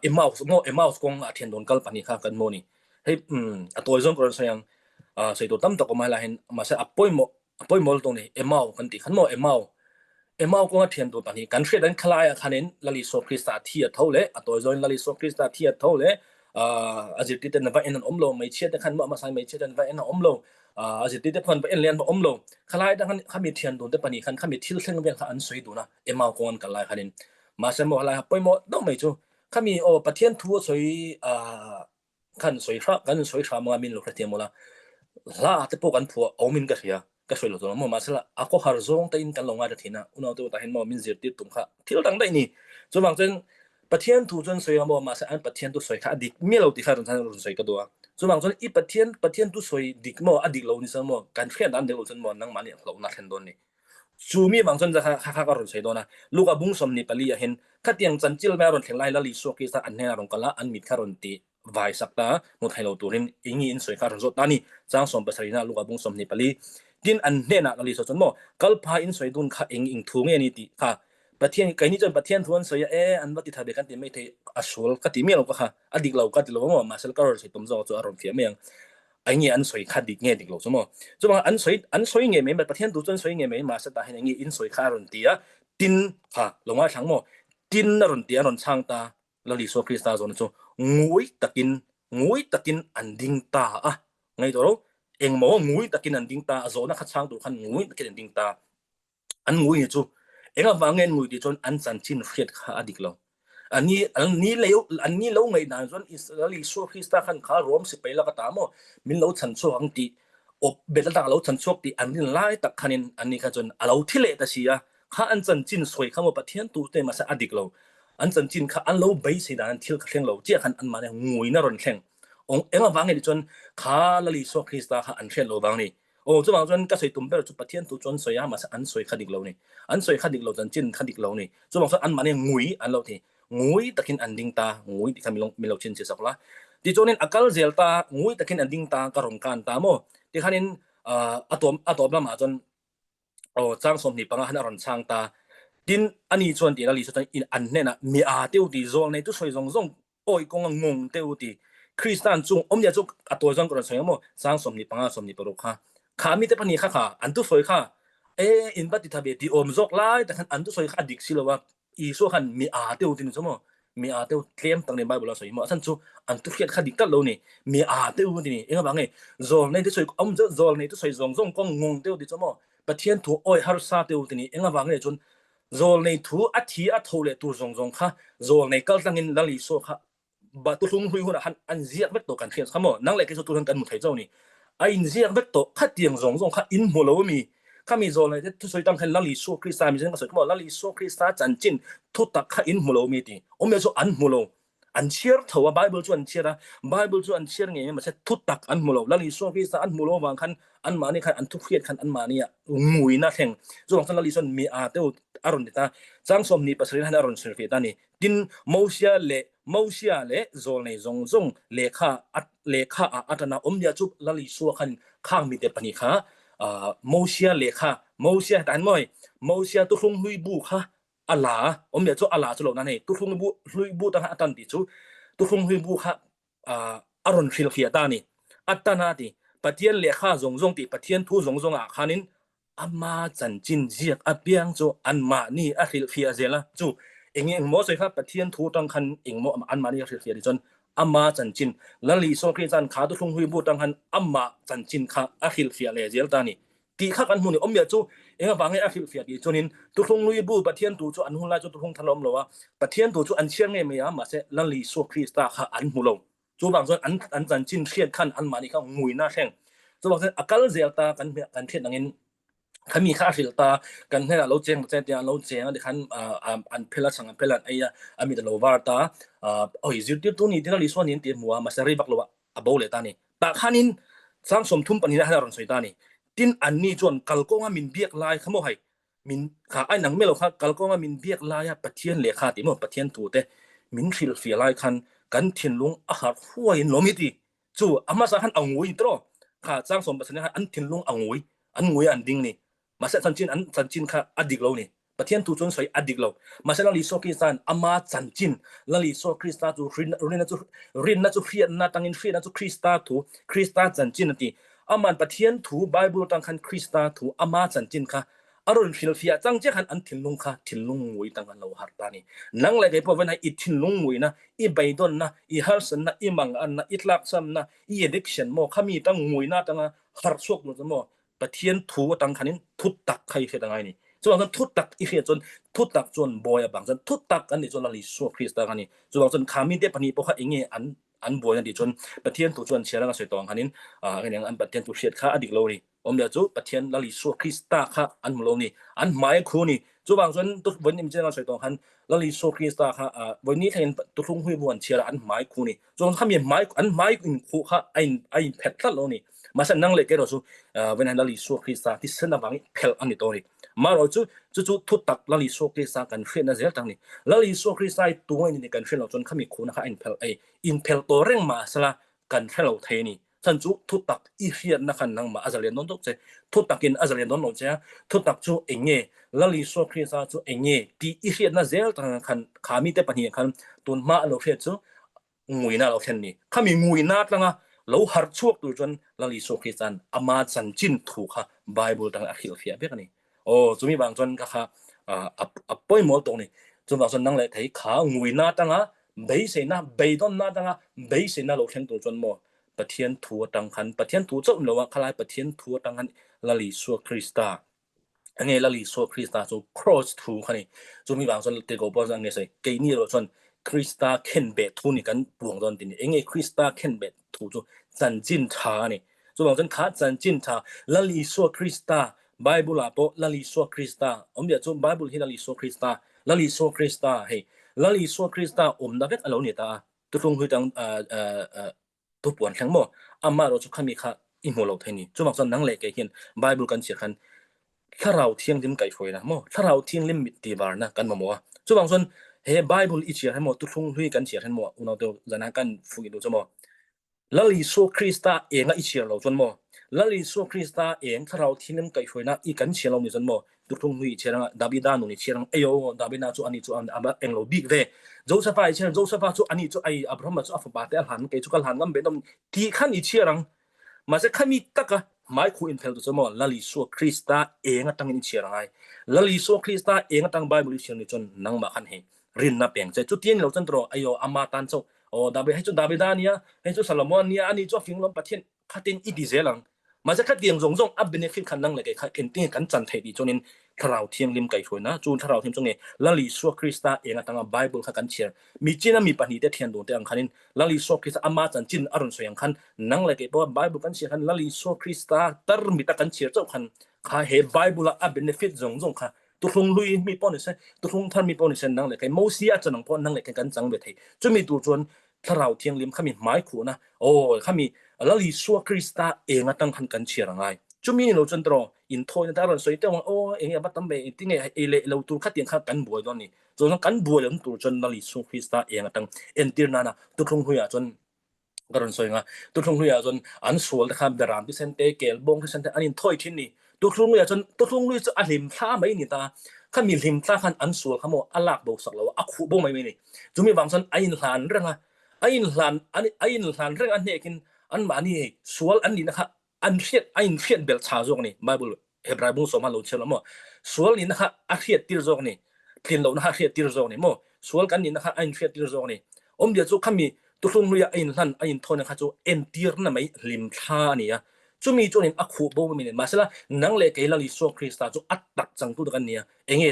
Emmaus maw Emmaus kawng a thian dawn kal pahnih kha kan hmu a ni. Hei a tawi zawng ka rawn sawi ang. Sawi tur tam tak awm a helaiah hian mahse a pawimawh a pawimawh lutuk a ni. Emau kan tih khan maw Emau Emau kawnga thian tur pahnih kan hriat an khalaiah khanin Lal Isua Krista thi a tho leh a tawi zawngin Lal Isua Krista thi a tho leh a zirtirten va en an awm lo hmeichhia te khan maw hmasa hmeichhia ten va en a awm lo a zirtirte khan va en leh an va awm lo khalai atang khan khami thian dun te pahnih khan khami thil thleng vel kha an sawi dun a Emau kawng an kal lai khanin mahse maw helai pawimawh deuh mai chu khami aw Pathian thu a sawi khan sawi hra kan sawi hram anga min lo hrethiam ula hla te pawh kan phuah awmin ka hria ka sawi lo tur maw mahse la a khaw har zawng te in kan lo ngai ta thin a unau te tah hian maw min zirtir tum kha thil dang daih ni chuvang chuan Pathian thu chuan sawi a maw mahse an Pathian thu sawi kha a dik miah lo tih kha rawn rawn sawi ka duh a chuvang chuan i Pathian Pathian thu sawi dik maw a dik lo ni chuan maw kan hriat dan dik lo chuan maw nangmah nih hlauhna thlen dawn ni chu mi vang chuan kha kha ka rawn sawi dawn a Luka bung 24 ah hian khatiang chanchil mai a rawn thleng lai Lal Isua Krista an hnenah rawn kal a an mit kha rawn ti vai sak ta hmu thei lo turin eng in sawi kha rawn zawt ta ni chang 70 na Luka bung 24 tin an hnenah Lal Isua chuan maw kalpha in sawi dun kha eng ing thu nge ni tih kha Pathian keini chuan Pathian thu an sawi a e an va ti tha ve kan ti mai thei a sual ka ti miah lo ka kha a dik lo ka ti lo maw mahse ka rawn sawi tum zawk chu a rawn fiah mai ang ai nge an sawi kha dik nge dik lo chu maw chuvang an sawi an sawi nge mai Pathian thu chu an sawi nge mai mahse tah hian eng nge in sawi kha a rawn ti a tin kha lo ngaithlang maw tin a rawn ti a rawn chhang ta Lal Isua Krista zawhna chu ngui takin ngui takin an ding ta a. Ngaihtuah ro, engmaw ngui takin an ding ta a, zawhna kha chhang tur khan ngui takin an ding ta. An ngui ni chu eng avang nge an ngui tih chuan an chanchin hriat kha a dik lo. An ni an ni leu an ni lo ngaih dan chuan Lal Isua Krista khan kha Rom sipai lak ata maw min lo chhan chhuak ang tih awp bet atang a lo chhan chhuak tih an rin lai tak khanin an ni kha chuan a lo thi leh ta si a. Kha an chanchin sawi kha maw Pathian tu te mahse a dik lo. An chanchin kha an lo beisei dan an thil kha thleng lo chiah khan anmahni nguina rawn thleng. Ong eng avang nge ni chuan kha Lal Isua Krista kha an hriat lo vang ni. Aw chuvang chuan ka sawi tum ber chu Pathian tu chuan sawi a mahse an sawi kha dik lo ni. An sawi kha dik lo chanchin kha dik lo ni. Chuvang chuan anmahni ngui an lo ti. Ngui takin an ding ta, ngui tih kha min lo chhinchhiah sak la. Tichuanin a kal zel ta, ngui takin an ding ta, ka rawn kan ta maw. Tikhanin a tawp a tawp lamah chuan Aw chang 25 han a rawn chhang ta. Tin, ani chuan ti Lal Isua chuan in an hnenah mi â te u ti, zawl nei tu sawi zawng zawng awi kawnga ngawng te u ti. Kristan chung awmzia chu a tawi zawng ka rawn sawi ang maw? Chang 15 26 kha. Kha mite pahnih kha kha an thusawi kha e in va ti tha ve ti awm zawk lai tak khan an thusawi kha a dik si lo a. Isua khan mi â te u ti ni chu maw? Mi â te u tlem tak ni Bible a sawi maw? A chhan chu an thuhriat kha dik tlat lo ni. Mi â te u ti ni. Eng avang nge? Zawl nei te sawi awm zeuh zawl nei te sawi zawng zawng kawng ngawng te u ti chu maw? Pathian thu awi harsa te u ti ni. Eng avang nge chuan zawl nei thu a thi a tho leh tur zawng zawng kha zawl nei kal tlangin Lal Isua kha ba tuhlung hlui hunah khan an ziak vek tawh kan hriat kha maw nang leh kei chu tur hian kan hmu thei chauh ni a in ziak vek tawh khatiang zawng zawng kha in hmu lo ami khami zawl nei te thusawi tang khan Lal Isua Krista mi ka sawi kha maw Lal Isua Krista chanchin thu tak kha in hmu lo mi ti awmzia chu an hmu lo an chhiar tho a Bible chu an chhiar a Bible chu an chhiar ngei mahse thu tak an hmu lo Lal Isua Krista an hmu lo avang khan anmahni khan an thu hriat khan anmahni ah nguina thleng chuvang chuan Lal Isuan mi a te a rawn ti ta chang 27 han a rawn sawi ve ta ni Tin, Mosia leh Mosia leh zawlnei zawng zawng lehkha lehkha ah atana awmzia chu Lal Isua khan khang mite pahnih kha Mosia lehkha Mosia hetah hian maw hei Mosia tuhlung hlui bu kha a la a, awmzia chu a la chu lo nan hei tuhlung bu hlui bu tang khan a tan tih chu tuhlung hlui bu kha a rawn hrilhfiah ta a ni. A tan a ti Pathian lehkha zawng zawng tih Pathian thu zawng zawng ah khanin Ama chanchin ziak apiang chu anmahni a hrilhfiah zel a, chu eng engmaw sawi kha Pathian thu atang khan engmaw anmahni a hrilhfiah tih chuan ama chanchin Lal Isua Krista chuan kha thuthlung hlui bu atang khan ama chanchin kha a hrilhfiah leh zel ta a ni tih kha kan hmu ni. Awmzia chu eng avang nge a hrilhfiah tih chuanin thuthlung hlui bu Pathian thu chu an hun lai chu thuthlung thar a awm lo a, Pathian thu chu an chhiar ngei mai a, mahse Lal Isua Krista kha an hmu lo. Chuvang chuan an an chanchin hriat khan anmahni kha nguina thleng. Chuvang chuan a kal zel ta kan kan hriat angin khami kha a hrilh ta kan hnenah lo cheng che tia lo cheng a tikhan an phel a chhang an phel an ei a a mit a lo var ta oi zirtirtu ni tin a Isua ni an ti hmu a mahse rei vak lo a bo leh ta ni. Tah khanin sang 32 ah khan a rawn sawi ta ni. Tin anni chuan kalkawnga min biak lai kha maw hei min kha ai nang melo kha kalkawnga min biak laia Pathian lehkha tih maw Pathian thu te min hrilhfiah lai khan kan thinlung a harh huaiin lawm hi ti chu a hmasa khan a ngui tawh kha chang 17 khan an thinlung a ngui an ngui an ding ni mahse chanchin an chanchin kha a dik lo ni. Pathian thu chuan soi a dik lo. Mahse Lal Isua Krista'n ama chanchin Lal Isua Krista chu rinna chu rinna chu hriatna tangin hriatna chu Krista thu Krista chanchin a ti. Aman Pathian thu Bible atang khan Krista thu ama chanchin kha a rawn hrilhfiah chang che khan an thinlung kha thinlung ngui tang an lo harh ta ni. Nang leh kei pawh vena i thinlung nguina, i beidawnna, i harsatna, i manganna, i tlakchhamna, i addiction maw khami tang nguina atanga harh chhuak tur chu maw Pathian thu atang khanin thu tak kha i hriat a ngai ni. Chuvang chuan thu tak i hriat chuan thu tak chuan bawi a bang chuan thu tak an nih chuan Lal Isua Krista kha ni. Chuvang chuan kha mite pahnih pawh kha enge an an buai na tih chuan Pathian thu chuan chhiar anga sawi tawh ang khanin an Pathian thu hriat kha a dik lo ni. Awmzia chu Pathian Lal Isua Krista kha an hmu lo ni. An hmai a khu ni. Chuvang chuan vawiin im chen a sawi tawh ang khan Lal Isua Krista kha vawiin ni thlengin tuthlung hui bu an chhiar a an hmai khu ni. Chuan khami hmai an hmai in khuh kha a in a in phet tlat lo ni. Mahse nang leh kei erawh chu vawiin Lal Isua Krista thisen avangin phelh a ni tawh a ni. Marawh chu chu chu thutak Lal Isua Krista kan hriatna zel tak a ni. Lal Isua Krista hi tunge ni tih kan hriat loh chuan khami khuhna kha a in phelh a in phelh tawh reng mahsela kan hre lo thei a ni. Chan chu thutak i hriatna khan nangmah a zalen dawn deuh che. Thutakin a zalen dawn lo che a, thutak chu eng nge, Lal Isua Krista chu eng nge tih i hriatna zel takah khan kha mite pahnih khan tun hma a lo hriat chu nguina a lo thlen ni. Khami nguina tlanga lo harh chhuak tur chuan Lal Isua Krista'n ama chanchin thu kha Bible tangin a hrilhfiah vek a ni. Aw, chumi vang chuan ka kha a pawimawh tawk ni. Chuvang chuan nang leh thei kha nguina atanga beiseina, beidawnna atanga beiseina lo thleng tur chuan maw Pathian thu atang khan, Pathian thu chauh ni lo a, khalai Pathian thu atang khan Lal Isua Krista, enge Lal Isua Krista chu Kraws thu kha ni. Chumi vang chuan Tirhkoh pawh chuan enge sawi, keini erawh chuan Krista khenbeh thu ni kan puang dawn ti ni. Enge Krista khenbeh thu chu chanchin tha a ni. Chuvang chuan kha chanchin tha Lal Isua Krista Bible ah pawh Lal Isua Krista awmzia chu Bible hi Lal Isua Krista Lal Isua Krista hei Lal Isua Krista awmna vek a lo ni ta a tuhlung hui tang thupuan thleng maw amah erawh chu khami kha i hmu lo thei ni. Chuvang chuan nang leh kei hian Bible kan chhiar khan Thlarau Thianghlim kaihhruaina maw Thlarau Thianghlim mit tihvarna kan mamawh a. Chuvang chuan he Bible i chhiar hian maw tuthlung hlui kan chhiar hian maw unaute zan ah kan fuih duh chu maw Lal Isua Krista enga i chhiar lo chuan maw Lal Isua Krista eng Thlarau Thianghlim kaihhruaina i kan chhiar lo ni chuan maw tuthlung hlui i chhiar anga Davida nun i chhiar ang eio Davida chu ani chu a englo bik ve Josepha i chhiar ang Josepha chu ani chu ai Abrahama chu a fapa te a hlan kei chu ka hlan ngam ve dawm tih khan i chhiar ang Mahse khami taka hmaikhuh inphel tu chu maw Lal Isua Krista eng atangin i chhiar angai. Lal Isua Krista eng atang Bible i chhiar ni chuan nangmah khan hei rinna peng che. Chuti ani lo chuan tiraw ayo ama tan chauh aw David hei chu Davida ania hei chu Solomon ania ani chu a fing lawm Pathian khatin i ti zel ang. Mahse khatiang zawng zawng a benefit khan nang leh kei kha engtin nge kan chan theih tih chuanin Thlarau Thianghlim kaihhruaina chu Thlarau Thianghlim chu nge Lal Isua Krista eng atanga Bible kha kan chhiar mi china mi pahnih te thian dun te ang khanin Lal Isua Krista ama chanchin a rawn sawi ang khan nang leh kei pawh Bible kan chhiar khan Lal Isua Krista tarmit a kan chhiar chauh khan kha he Bible a a benefit zawng zawng kha tuhlung lui mi pawh ni se tuhlung thar mi pawh ni se nang leh kei Mosia chan ang pawh nang leh kei kan chang ve thei chumi tur chuan Thlarau Thianghlim khami hmai khuhna aw khami Lal Isua Krista eng atang khan kan chhiar angai chumi ni lo chuan tiraw inthawina te a rawn sawi teuh ang aw enge va tam ve tinge ei leh lo tur khatiang kha kan buai dawn ni chuan kan buai lam tur chuan Lal Isua Krista eng atang entir nana tuthlung hluiah chuan ka rawn sawi nga tuthlung hluiah chuan an sual te kha beram thisen te kel bawng thisen te an inthawi thin ni tuthlung hluiah chuan tuthlung hlui chu a hlim thla mai ni ta khami hlim thla khan an sual kha maw a lak bo sak lo a khuh bo mai mai ni chumi vang chuan a inhlan reng a a inhlan a inhlan reng a hnekin anmahni sual an nihna kha an hriat a in hriat belh cha zawk ni bible hebrai bung sawm han lo chhiar lo maw sual nihna kha a hriat tir zawk ni tlin lohna kha a hriat tir zawk ni maw sual kan nihna kha a in hriat tir zawk ni awmzia chu khami tuhlung hluia a in hlan a in thawn kha chu entirna mai hlim thla a ni a chumi chuanin a khuh bo mi ni mahsela nang leh kei Lal Isua Krista chu a tak changtu tak an ni a enge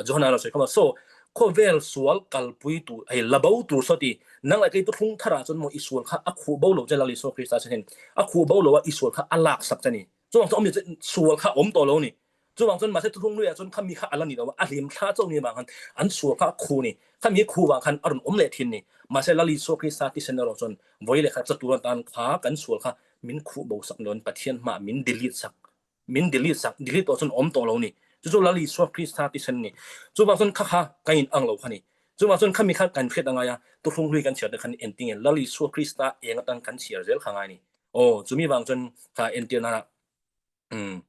Johana lo sawi kha so khawvel sual kalpui tu hei labo tur saw ti nang leh kei tuthlung thara chuan maw i sual kha a khuh bo lo che Lal Isua Krista chuan a khuh bo lo a i sual kha a lak sak che ni chuvang chuan awmzia chu sual kha awm tawh lo ni chuvang chuan mahse tuthlung hnuaiah chuan khami kha ala ni lo a hlim thla chauh ni vang khan an sual kha a khu ni khami khu vang khan a rawn awm leh thin ni mahse Lal Isua Krista tisen erawh chuan vawi leh kha chatuan atan kha kan sual kha min khuh bo sak nawn Pathian hmaah min delete sak min delete sak delete tawh chuan awm tawh lo ni chu chu Lal Isua Krista tisen ni chuvang chuan kha kha kan in ang lo kha ni chuvang chuan khami kha kan hriat angai a tuhlung hlui kan chhiar te khan entinge Lal Isua Krista eng atan kan chhiar zel kha ngai ni aw chumi vang chuan kha entirna um.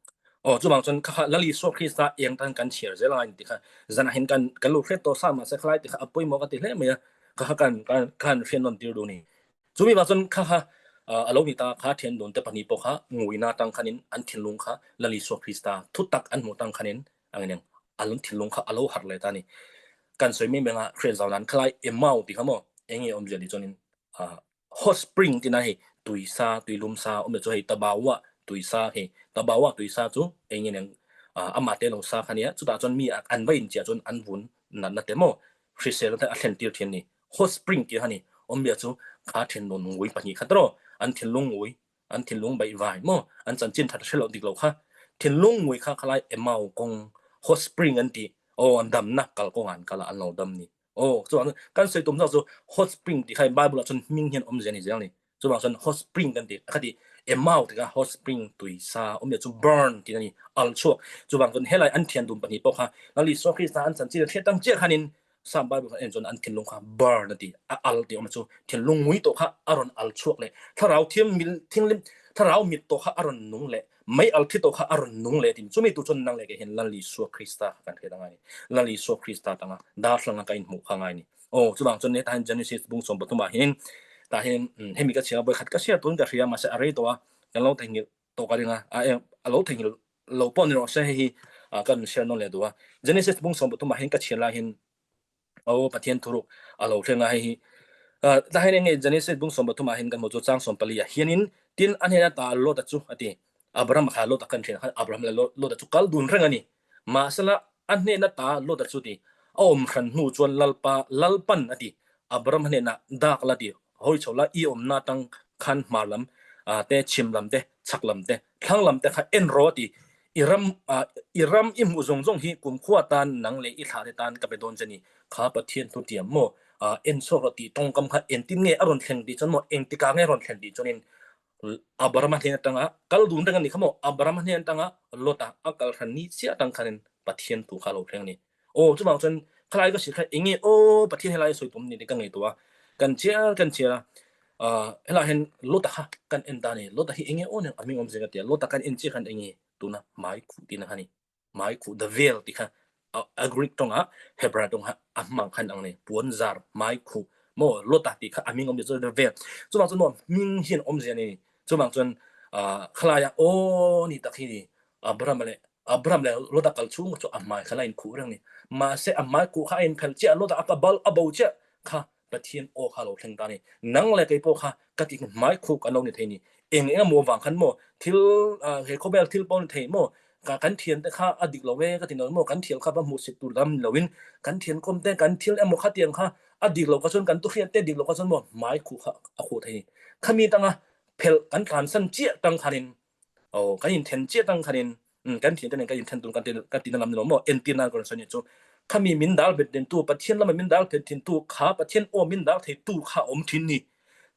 Aw chuvang chuan kha kha Lal Isua Krista eng tan kan chhiar zel angai ti kha zanah hin kan kan lo hriat tawh sa mahse khalai ti kha a pawimawh ka ti hle mai a kha kha kan kan khan hriat nawn tir duh ni. Chumi vang chuan kha kha a lo ni ta kha thian dun te pahnih pawh kha nguina tang khanin an thinlung kha Lal Isua Krista thu tak an hmuh tang khanin angin an thinlung kha a lo harh leh ta ni. Kan sawi mai mai anga hriat zau nan khalai Emau ti kha maw enge awmzia ti chuanin Hot spring tina hei tuisa tuilum sa awm chu hei Tabawa tuisa hei Tabawa tuisa chu eng nge amah te lo sa kha nia chutah chuan mi an va in chiah chuan an vun natna te maw hrisel te a thlen tir thin ni. Hot spring tih kha ni awmzia chu kha thinlung ngui pahnih kha tawh an thinlung ngui an thinlung baihvai maw an chanchin that hre loh dik lo kha thinlung ngui kha khalai Emau kawng hot spring an tih aw an damna kalkawngah an kal a an lo dam ni. Aw chuan kan sawi tum zawk chu hot spring tih kha Bible ah chuan hming hian awmzia a ni zel a ni. Chuvang chuan hot spring kan ti kha ti Emau ti kha hot spring tuisa awmzia chu burn tih a ni al chhuak. Chuvang chuan helai an thian dun pahnih pawh kha Lal Isua Krista an chanchin a hriat ang chiah khanin Psalm Bible kha en chuan an thinlung kha burn a ti a al tih awm chu thinlung ngui tawh kha a rawn al chhuak leh thlarau thiam mil thinghlim thlarau mit tawh kha a rawn nung leh mei al thi tawh kha a rawn nung leh tin chumi tu chuan nang leh kei hian Lal Isua Krista kha kan hriat a ngai ni. Lal Isua Krista tanga darthlalang a ka inhmuh kha ngai ni. Aw chuvang chuan hetah hian Genesis bung 13 ah hian tah hian hemi ka chhiar a vawikhat ka hriat tun ka hria mahse a rei tawh a kan lo theihnghilh tawh ka ring a a eng a lo theihnghilh lo pawh ni rawh se hei hi kan share nawn leh duh a. Genesis bung 13 ah hian ka chhiar lai hian Aw Pathian thuruk a lo thleng a hei hi. Tah hian enge Genesis bung 13 ah hian kan hmu chu chang 14 ah hianin tin a hnen ata Lot-a chu a ti. Abraham kha Lot-a kan thian khan Abraham leh Lot-a chu kal dun reng a ni. Mahsela a hnen ata Lot-a chu ti a awm hran hnu chuan Lalpa Lalpan a ti. Abraham hnenah dak la ti hawi chho la i awmna atang khan hmar lam te chhim lam te chhak lam te thlang lam te kha en rawh a ti. I ram i ram i hmuh zawng zawng hi kumkhua tan nang leh i thlah te tan ka pe dawn che ni. Kha Pathian thu tiam maw en chhuak rawh tih tawngkam kha engtin nge a rawn thleng tih chuan maw engtikah nge a rawn thlen tih chuanin Abrahama hnen atanga kal dun reng a ni kha maw Abrahama hnen atanga Lot-a a kal hran ni chiah atang khanin Pathian thu kha a lo thleng a ni. Aw chuvang chuan khalai ka hrilh kha enge aw Pathian helai a sawi tum ni tih ka ngaihtuah a, kan chiar kan chiar a, helaiah hian Lot-a kha kan en ta a ni. Lot-a hi enge aw nen a hming awmzia ka ti a, Lot-a kan en chiah khan enge tuna hmai khuh tihna kha a ni. Hmai khuh the veil tih kha a Greek tawngah Hebrai tawngah a hmang khan ang a ni. Puan zar hmai khuh maw Lot-a tih kha a hming awmzia chu the veil. Chuvang chuan maw hming hian awmzia a ni. Chuvang chuan khalaiah aw ni tak hi ni Abraham leh Abraham leh Lota kal chhung chu a hmai kha la inkhuh reng ni. Mahse a hmai khuh kha a inphelh chiah, Lota a ka bal a bo chiah kha Pathian aw kha a lo thleng ta ni. Nang leh kei pawh kha ka tih hmai khuh kan lo ni thei ni. Eng eng emaw vang khan maw thil he khawvel thil pawh ni thei maw ka kan thian te kha a dik lo e ka ti lo maw kan thian kha va hmuhsit tur lam ni loin kan thian kawm te kan thil emaw khatiang kha a dik lo ka chuan kan tuhriat te dik lo ka chuan maw hmai khuh kha a khuh thei ni. Khami tanga phelh kan tlansan chiah tang khanin Aw kan inthen chiah tang khanin kan thiante nen kan inthen tun kan ti kan ti na lam ni lo maw entir nan ka rawn sawi nih chu khami min dal bet den tu Pathian lama min dal phet thin tu kha Pathian aw min dal thei tu kha awm thin ni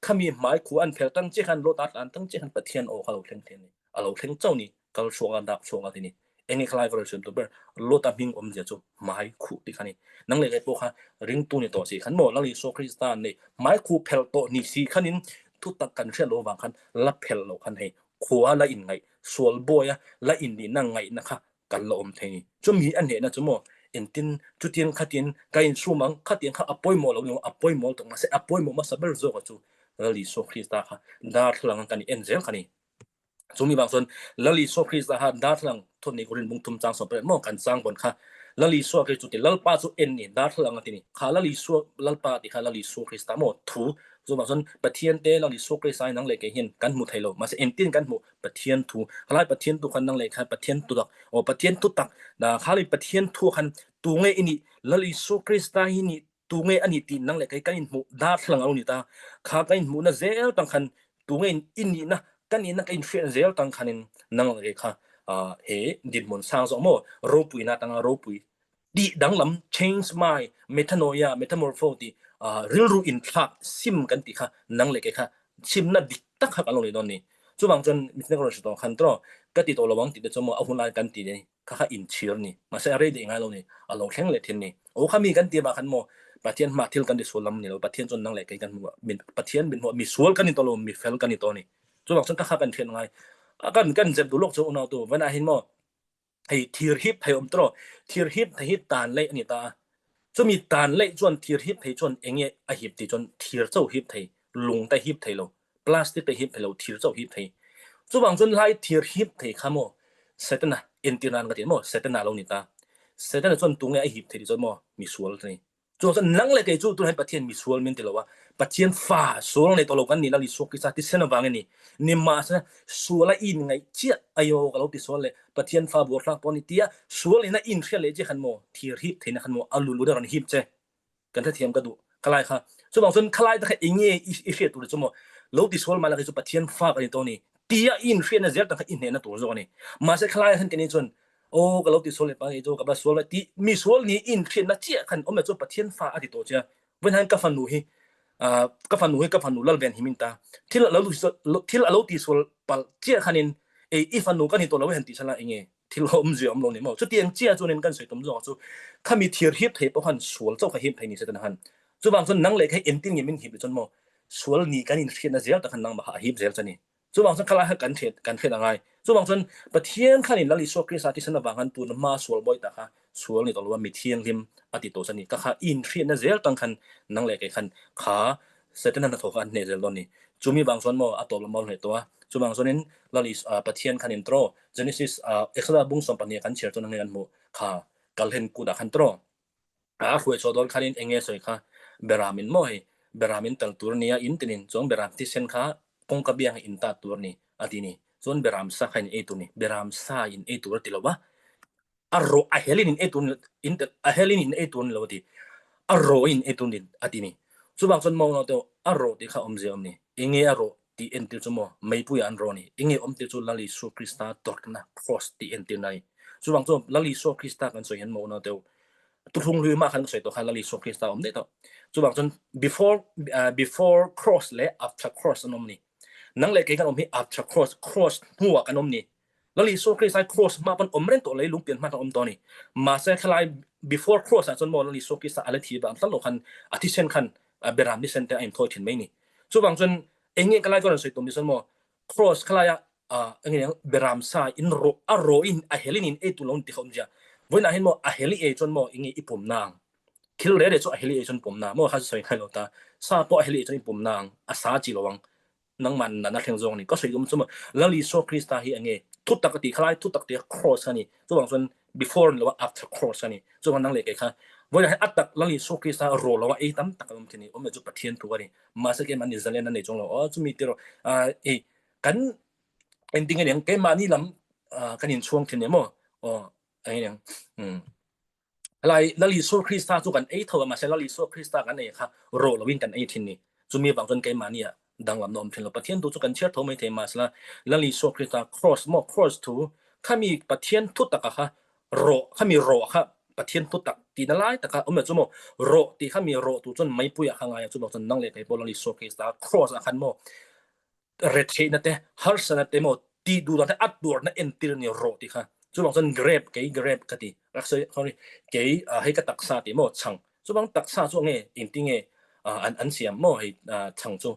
khami hmai khu an phel tang che khan lot a tlan tang che khan Pathian aw kha lo thleng thin ni a lo thleng chauh ni kal chhuak a dak chhuak a ti ni enge khalai ka rawn sawi tu ber Lota hming awmzia chu hmai khuh tih kha ni nang leh kei pawh kha ringtu ni tawh si khan maw Lal Isua Krista nei hmai khuh phel tawh ni si khanin thutak kan hriat loh avang khan la phel loh khan hei khua la in ngaih sual bawi a la in nihna ngaihna kha kan la awm thei ni. Chumi a hnehna chu maw engtin chutiang khatin ka insum ang khatiang kha a pawimawh lo ni a pawimawh lutuk mahse a pawimawh hmasa ber zawk a chu Lal Isua Krista kha darthlalang kan en zel kha ni. Chumi vang chuan Lal Isua Krista kha darthlalang thawt ni Korin bung thum chang 18 maw kan chang vawn kha Lal Isua kei chu ti Lalpa chu en ni darthlalang a ti ni kha Lal Isua Lalpa ti kha Lal Isua Krista maw thu chuvang chuan Pathian te Lal Isua Krista hi nang leh kei hian kan hmu thei lo mahse engtin kan hmuh Pathian thu khalai Pathian tu khan nang leh khan Pathian tu tak aw Pathian thu tak na khalai Pathian thu khan tu nge i nih Lal Isua Krista hi ni tu nge a nih tih nang leh kei kan inhmuh darthlalang a lo ni ta. Kha kan inhmuhna zel tang khan tu nge i nihna ka nihna ka inhriat zel tang khanin nang leh kei kha he dinhmun sang zawk maw ropuina tanga ropui tih danglam change my metanoia metamorpho tih rilru inthlak sim kan tih kha nang leh kei kha simna dik tak kha kan lo nei dawn ni. Chuvang chuan mitna ka rawn hre tawh khan tawh ka ti tawh lo ang tih te chu maw a hun lai kan ti ni. Kha kha inchhir ni. Mahse a rei daih ngai lo ni. A lo thleng leh thin ni. Aw kha mi kan ti avang khan maw Pathian hmah thil kan ti sual lam ni lo. Pathian chuan nang leh kei kan hmu a, min Pathian min hmu a, mi sual kan ni tawh lo, mi fel kan ni tawh a ni. Chuvang chuan kha kha kan hriat ngai. A kan kan zep duh lawk chu unau tu vanah hin maw. Hei thir hip thei awm tawh thir hip thei hi tan leh a ni ta a. Chumi tan leh chuan thir hip thei chuan eng nge a hip tih chuan thir chauh hip thei, lung te hip thei lo, plastic te hip thei lo, thir chauh hip thei. Chuvang chuan lai thir hip thei kha maw Setana entir nan ka ti maw Setana lo ni ta. Setana chuan tunge a hip thei tih chuan maw misual a ni. Chu chuan nang le kei chu tunah hian Pathian misual min ti lo a, Pathian fa sual nei tawh lo kan nih Lal Isua Krista thisen avang a ni. Nimahsela suala i inngaih chiah ayo ka lo ti sual leh Pathian fa buarthlak pawh a ni tia sual ina i inhriat leh chiah khan maw thir hip theihna khan maw a lu lu deuh rawn hip che kan hrethiam ka duh khalai kha. Chuvang chuan khalai te kha eng nge i hriat tur chu maw lo ti sual mahla kei chu Pathian fa ka ni tawh a ni tia i inhriatna zel tak kha i hnehna tur zawk a ni. Mahse khalai khan keini chuan Aw ka lo ti sual leh pa ngei chu ka va sual ti mi sual ni in hriatna chiah khan awm le chu Pathian fa a ti tawh chia vawiin hian ka fanu hi ka fanu hi ka fanu lalven hi min ta thil alo thil alo ti sual palh chiah khanin ei i fanu ka ni tawh lo han ti sala enge thil awm zia awm lo ni maw chutiang chiah chuanin kan sawi tum zawk chu khami thir hip thei pawh khan sual chauh kha hip thei ni se tan han chuvang chuan nang leh kha entin nge min hip chuan maw sual ni kan in hriatna zel tak khan nangmah a hip zel chani Chuvang chuan khalai kha kan hriat kan hriat a ngai. Chuvang chuan Pathian khanin Lal Isua Krista thisen avang khan tun hma sual bawi tak kha sual ni tawh lo a, mi thianghlim a ti tawh a ni. Ka kha i inhriatna zel tang khan nang leh kei khan kha Setana hnathawh kha an hneh zel dawn a ni. Chumi vang chuan maw a tawp lam a hneh tawh a. Chuvang chuanin Lal Isua Pathian khanin tawh Genesis Exodus bung 12 kan chhiar chuan a nge kan hmuh kha kalhen kutah khan tawh A hruai chhuah dawn khanin eng nge sawi kha beram in maw hei beram in tal tur ania in tinin chuan beram thisen kha kawngka biang in tat tur a ni a ti ni chuan beram sa kha in ei tur a ni beram sa in ei tur a ti lo va a rawh a helin in ei tur in a helin in ei tur a ni lo a ti a rawh in ei tur a ni a ti ni chuvang chuan maw naute a rawh tih kha awmzia awm ni eng nge a rawh tih entir chu maw meipuiah an rawh a ni eng nge awm tir chu Lal Isua Krista tawrhna cross tih entirna a ni chuvang chuan Lal Isua Krista kan sawi hian maw naute Thuthlung hlui mah khan ka sawi tawh khan Lal Isua Krista awm daih tawh. Chuvang chuan before uh, before cross leh after cross an awm ni. Nang leh kei kan awm hi after cross cross hnuah kan awm ni. Lal Isua Krista cross hma pawn awm reng tawh lei lungpian hma kan awm tawh ni. Mahse khalai before cross ah chuan maw Lal Isua Krista a la thi vang tlat lo khan a thisen khan beram thisen te a inthawi thin mai ni. Chuvang chuan eng nge ka lai chuan an sawi tum ni chuan maw cross khalai ah enge beram sa in ro a ro in a helin in ei tu lo ti khom ja voina hin mo a heli e chon mo inge i pum nang thil re re chu a heli e chon pum na mo kha soi ngai lo ta sa po a heli e chon i pum nang a sa chi lowang nangman na na thleng zawng ni ka soi dum chu lali so krista hi ange thu tak ti khalai thu tak ti cross ani chuwang chuan before lo after cross ani chuwang nang le ke kha voina hin atak lali so krista ro lo ei tam tak om thini om chu pathian thu ani ma se ke man ni zalen na nei chong lo o chumi tiro a e kan engtin nge keimahni lam kan inchhuang thin em aw aw eng um lai Lal Isua Krista chu kan ei tho a mahse Lal Isua Krista kan ei kha ro lovin kan ei thin ni chumi vang chuan keimahni ah danglam na awm thin lo Pathian thu chu kan chhiar tho mai thei mahsela Lal Isua Krista cross maw cross thu khami Pathian thu taka kha ro khami ro kha Pathian thu tak ti na lai taka awm chu maw ro ti khami ro tu chuan meipui ah kha ngai chu bawk chuan nang leh kei pawh Lal Isua Krista cross ah khan maw retheihna te harsana te maw ti duhdan te a tuarna entir ni rawh ti kha chuvang chuan grape kei grape ka ti sorry sorry kei hei ka taksa ti maw chhang chuvang taksa chu nge engti nge an an siam maw hei chhang chu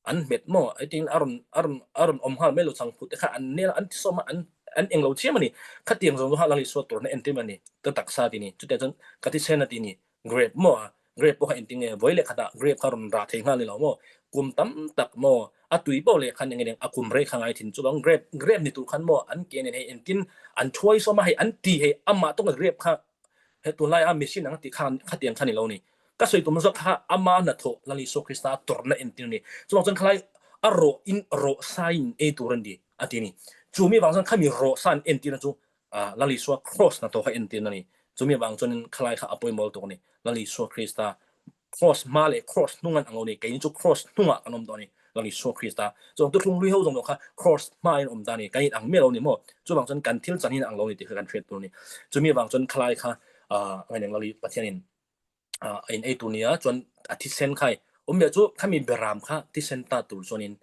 an hmet maw ai tin a rawn a rawn a rawn awm nghal mai lo chhang phut te kha an nel an ti sawm a an an englo chiam ani khatiang zawng zawng ha lang i suat turna entir ani ka taksa ti ni chutiang chuan ka thisen a ti ni Grape maw? Grape pawh kha engtin nge vawi leh khatah grape kha rawn rah thei nghal ni lo maw? Kum tam tak maw a tui poh leh khan eng a kum rei kha ngai thin chuvang grape grape ni tur khan maw an ke nen hei engtin an thuai sawm a hei an ti hei amah tawng grape kha he tunlai a machine ang ti khan khatiang kha ni lo ni ka sawi tum zawk kha ama hnathawh Lal Isua Krista tawrhna entir ni chuvang chuan khalai a rawh in rawh sa in ei tur an ti a ti ni chu mi vang chuan khami rawh sa an entirna chu Lal Isua cross hnathawh kha entir a ni. Chumi avang chuanin khalai kha a pawimawh lutuk a ni. Lal Isua Krista cross hma leh cross hnung an ang lo ni. Keini chu cross hnungah kan awm tawh a ni. Lal Isua Krista. Chuan thuthlung hlui ho zawng zawng kha cross hma in awm ta a ni. Kan in ang miah lo ni maw? Chuvang chuan kan thil chan hi in ang lo ni tih kha kan hriat tur a ni. Chumi avang chuan khalai kha Lal Pathianin in ei tur nia chuan a thisen khai awmzia chu khami beram kha thisen ta tur chuanin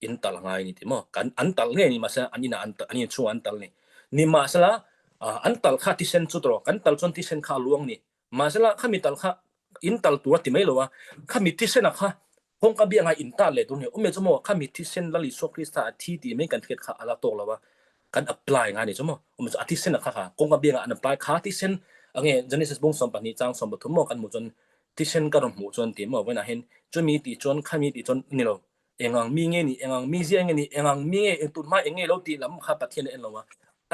in tal ngai ni ti maw kan an tal ngei ni mahse an inah an an in chhungah an tal ni nimahsela an tal kha thisen chu tawh kan tal chuan thisen kha a luang ni mahsela khami tal kha in tal tur a ti mai lo a khami thisen a kha kawngka bianga in tal leh tur ni awmzia chu maw khami thisen Lal Isua Krista a thi tih mai kan hriat kha a la tawk lo a. Kan apply ngai ni chu mo. Um chu a thisen kha kha kawngka biangah an apply kha thisen ange Genesis bung 12 chang 13 mo kan mu chun thisen ka ron hmuh chuan ti mo voina hin chumi ti chuan khami ti chuan ni lo engang mi nge ni engang mi zia nge ni engang mi nge eng tun hma eng nge lo ti lam kha Pathian en lo a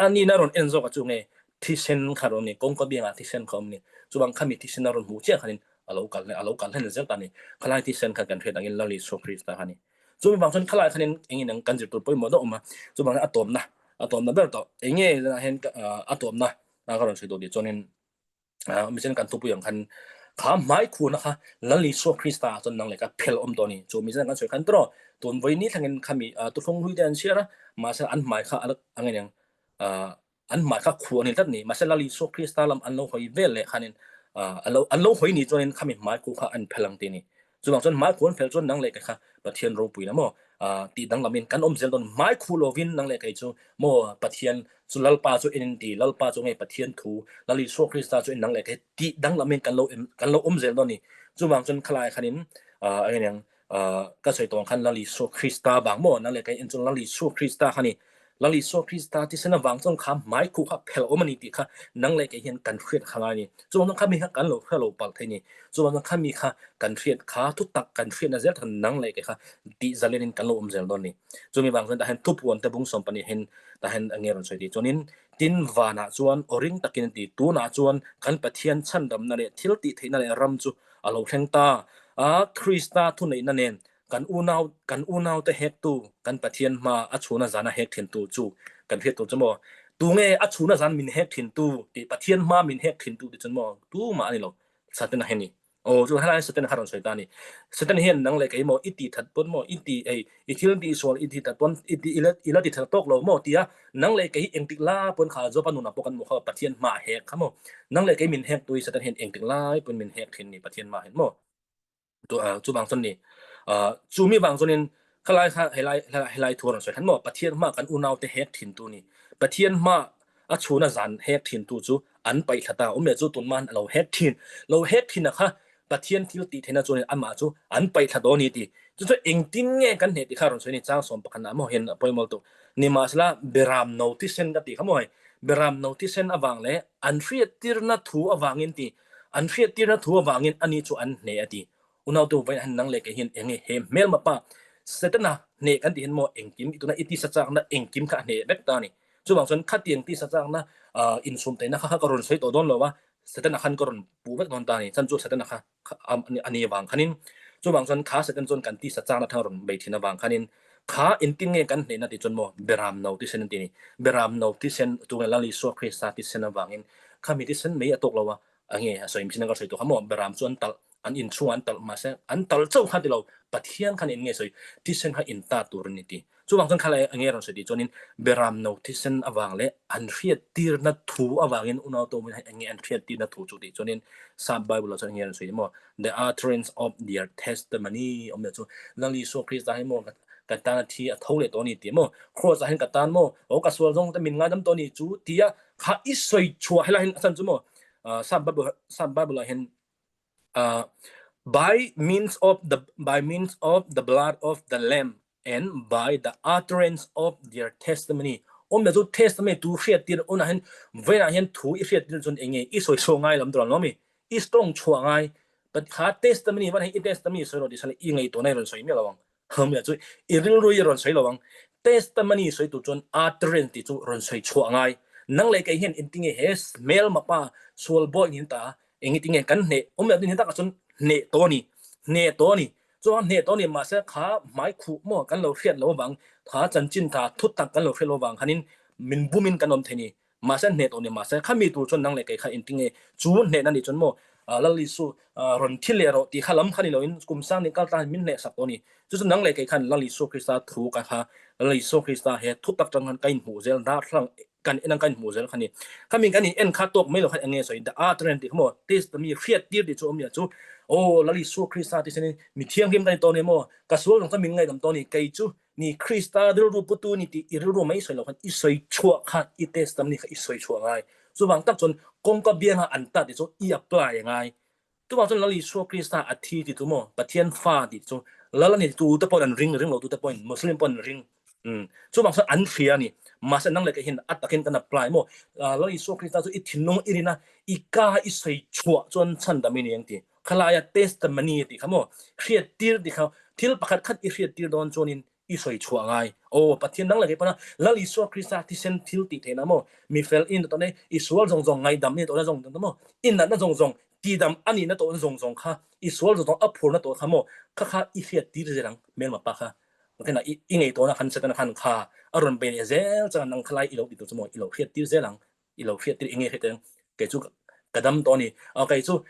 ani na ron en zawk a chu nge thisen kha ron ni kawngka biangah thisen kha awm ni chubang khami thisen a ron hmuh chiah khanin alo kal alo kal hlen zel ta ni khalai thisen kha kan hriat angin Lal Isua Krista kha ni chumi bang chuan khalai khanin engin ang kan zir tur pawimawh deuh awm a chubang a tawpna a tawpna ber tawh enge hen a tawpna ka rawn sawi duh ti chuanin misen kan thupui ang khan kha hmai khurna kha Lal Isua Krista ah chuan nang leh ka phel awm tawh ni chu misen kan sawi khan tawh tun voi ni thlengin khami tufung hlui te an chhiar a mahse an hmai kha angin ang an hmai kha khu ani tlat ni mahse Lal Isua Krista lam an lo hawi vel leh khanin alo an lo hawi ni chuanin khami hmai khu kha an phel ang ti ni chuvang chuan hmai khu an phel chuan nang leh kei kha Pathian ropui na maw tih danglamin kan awm zel dawn hmai khu lovin nang leh kei chu maw Pathian chu Lalpa chu en in ti Lalpa chu nge Pathian thu Lal Isua Krista chu en nang leh kei tih danglamin kan lo kan lo awm zel dawn ni chuvang chuan khalai khanin engeng ka sawi tawng khan Lal Isua Krista vang maw nang leh kei en chu Lal Isua Krista kha ni Lal Isua Krista thisen avang chuan kha hmai khuh kha phel awm ani tih kha nang leh kei hian kan hriat kha ngai ni chuan kha mi kha kan lo hre lo palh thei ni chuan kha mi kha kan hriat kha thu tak kan hriat na zel khan nang leh kei kha tih zalen in kan lo awm zel dawn ni chumi vang chuan tahen thupuan te bung sawm pahnih hin tahen ange rawn sawi ti chuanin tin vanah chuan aw ring takin an ti tunah chuan kan Pathian chhandamna leh thil tih theihna leh ram chu a lo thleng ta a Krista thuneihna nen kan unau kan unaute hektu kan Pathian hma a chhuna zana hek thintu chu kan hriat tur chu maw tunge a chhuna zan min hek thintu tih Pathian hma min hek thintu ti chuan maw tumah ani lo Satana hi ni o chu helai Satana kha rawn sawi ta ni Satana hian nang leh kei maw i ti that pawn maw i ti ei i thil ti sual i ti that pawn i ti ila ila ti that tawk lo maw tia nang leh kei engtik la pawn kha Joba nunah pawh kan hmu kha Pathian hma hek kha maw nang leh kei min hek tu hi Satan hian engtik lai pawn min hek thin ni Pathian hma hian maw chu vang chuan ni chu mi vang chuanin khalai kha helai helai thu rawn sawi khan maw Pathian hma kan unaute hek thin tu ni Pathian hma a chhuna zan hek thin tu chu an paih thla ta awm le chu tun man lo hek thin lo hek thin a kha Pathian thil tih theihna chuan amah chu an paih thla dawn ni ti chu chu engtin nge kan hneh ti kha rawn sawi ni chang sawm pakhat ah maw hian a pawimawh tu nimahsela beram no thisen ka ti kha maw hei beram no thisen awang leh an hriattirna thu awangin ti An hriattirna thu avangin ani chu an hneh a ti. Unautu vawiin han nang leh kei hian enge he hmelma pa Setana hneh kan tih hian maw engkim i tuna i tisa chakna engkim kha a hneh vek ta a ni. Chuvang chuan khatiang tisa chakna insumteihna kha kha ka rawn sawi tawh dawn lo a, Setana khan ka rawn puh vek dawn ta a ni. Chan chu Setana kha a ni avang khanin chuvang chuan kha Satan chuan kan tisa chakna thang rawn bei thin avang khanin kha engtin nge kan hnehna tih chuan maw Beram no tisen an ti a ni. Beram no tisen tunge Lal Isua Krista tisen avangin Khami thisen mai a tawk lo a, a nge a sawi mihring an sawi tawh kha maw Beram chu an talh an inchhungah an talh mahse an talh chauh kha ti lo Pathian khan eng nge sawi thisen kha in ta tur a ni ti. Chuvang chuan khalai enge rawn sawi tih chuanin Beram no thisen avang leh an hriattirna thu avangin unau tawmin hei enge an hriattirna thu chu tih chuanin Sap Bible ah chuan enge rawn sawi maw The utterance of their testimony awm leh chu Lal Isua Krista hi maw ka tan a thi a tho leh tawh a ni tih maw Kraws ah hian ka tan maw aw ka sual zawng te min ngaidam tawh a ni chu tia kha i sawi chhuah helai hin a chan chu maw Sap Bible Sap Bible ah hin by means of the by means of the blood of the lamb and by the utterance of their testimony om na chu testimony tu hriat tir una hin vena hian thu i hriat tir chun enge i sawi chhuah ngai lam dron lo mi i strong chhuah ngai but kha testimony van hi i testimony sawi ro ti sale i ngei to nai ron sawi mi lawang Hmia chu i rilru i rawn sawi lo ang. Testimony sawi tur chuan utterance tih chu rawn sawi chhuah a ngai. Nang leh kei hian engtinge he hmelma pa sual bawi nin ta engitinge kan hneh awm leh ni takah chuan hneh tawh a ni. Hneh tawh a ni. Chuan hneh tawh a ni mahse kha hmai khuh maw kan lo hriat loh avang kha chanchin tha thutak kan lo hriat loh avang khanin min bumin kan awm thei ni. Mahse hneh tawh ni mahse khami tur chuan nang leh kei kha engtinge chu hnehna nih chuan maw Lal Isu rawn thi leh rawh tih kha lam kha ni loin kum sang ni kal tlan min hneh sak tawh ni. Chu chu nang leh kei khan Lal Isu Krista thu ka kha Lal Isu Krista he thu tak tang khan ka inhmuh zel darthlalang kan en ang ka inhmuh zel kha ni. Khami kan in en kha tawk mai lo khan enge sawi the utterance tih kha maw testimony hriat tir tih chu awm nia chu aw Lal Isu Krista tih hian mi thianghlim ka ni tawh ni maw ka sual zawng kha min ngaihdam tawh ni kei chu Ni Krista rilru putu ni tih i rilru mai sawi lo khan i sawi chhuah kha i testimony kha i sawi chhuah ngai. Chuvang tak chuan kawngka bianga an ta tih chu i apply ngai. Chuvang chuan Lal Isua Krista a thi ti tu maw Pathian fa tih chu Lal a ni tu te pawhin an ring, ring lo tu te pawhin Muslim pawhin an ring. Chu bang chuan an hria ni. Mahse nang leh kei hian a takin kan apply maw? Lal Isua Krista chu i thinlung i rin a, i ka i sawi chhuah chuan chhandam i ni ang ti. Khalaia testimony a tih kha maw? Hriattir tih kha thil pakhat khat i hriattir dawn chuanin i sawi chhuah ngai. Aw Pathian nang leh kei pawna Lal Isua Krista thisen thil tih theihna maw? Mi fel i ni tawh nei, i sual zawng zawng ngaidam i ni tawhna zawng zawng maw? I natna zawng zawng tidam a nihna tawhna zawng zawng kha i sual zawng zawng a phurna tawh kha maw? Kha kha i hriattir zel ang hmelma pa kha. Makina i i ngei tawhna khan Setana khan kha a rawn bei leh zel chang nang khalai i lo ti tur chu maw i lo hriattir zel ang i lo hriattir enge hriat ang kei chu ka dam tawh ni kei chu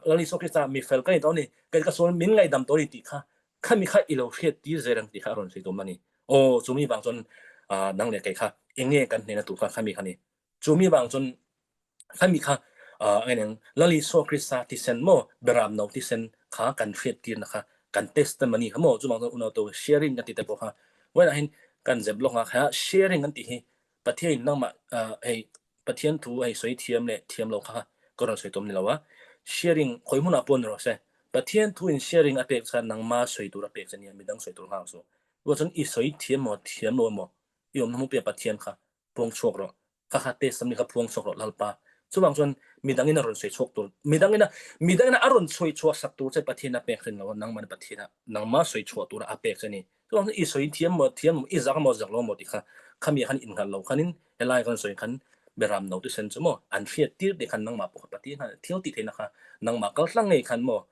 Lal Isua Krista mi fel ka ni tawh ni kei ka sual min ngaidam tawh ni tih kha khami kha i lo hriattir zel ang tih kha a rawn sawi tum a ni. Aw chu mi vang chuan nang leh kei kha enge kan hnena tur kha khami kha ni. Chu mi vang chuan Khami kha eneng Lal Isua Krista thisen maw Beram no thisen kha kan hriattirna kha kan testimony kha maw chuvang chuan unau to sharing kan ti te pawh kha vawiinah hian kan zep lawk a kha sharing kan tih hi Pathian in nangmah hei Pathian thu hei sawi thiam leh thiam lo kha ka rawn sawi tum ni lo a sharing khawi hmunah pawh ni rawh se Pathian thu in sharing a pek chuan nangma sawi tur a pek che nia midang sawi tur nghal suh chuan i sawi thiam maw thiam lo emaw i awmna hmu pia Pathian kha phuang chhuak rawh. Ka kha test ami kha phuang chhuak rawh Lalpa. Chuvang chuan midang in a rawn sawi chhuak tur midang in a midang in a rawn sawi chhuah sak tur che Pathian a pek hrin lo a nangman Pathian a nangma sawi chhuah tur a pek che ni. Chuvang chuan i sawi thiam maw thiam i zak maw zak lo maw tih kha khami khan in nghalh lo khanin helai kan sawi khan beram no te sen chu maw an hriat tir te khan nangmah pawh kha Pathian khan thil tih theihna kha nangmah kal tlang ngei khan maw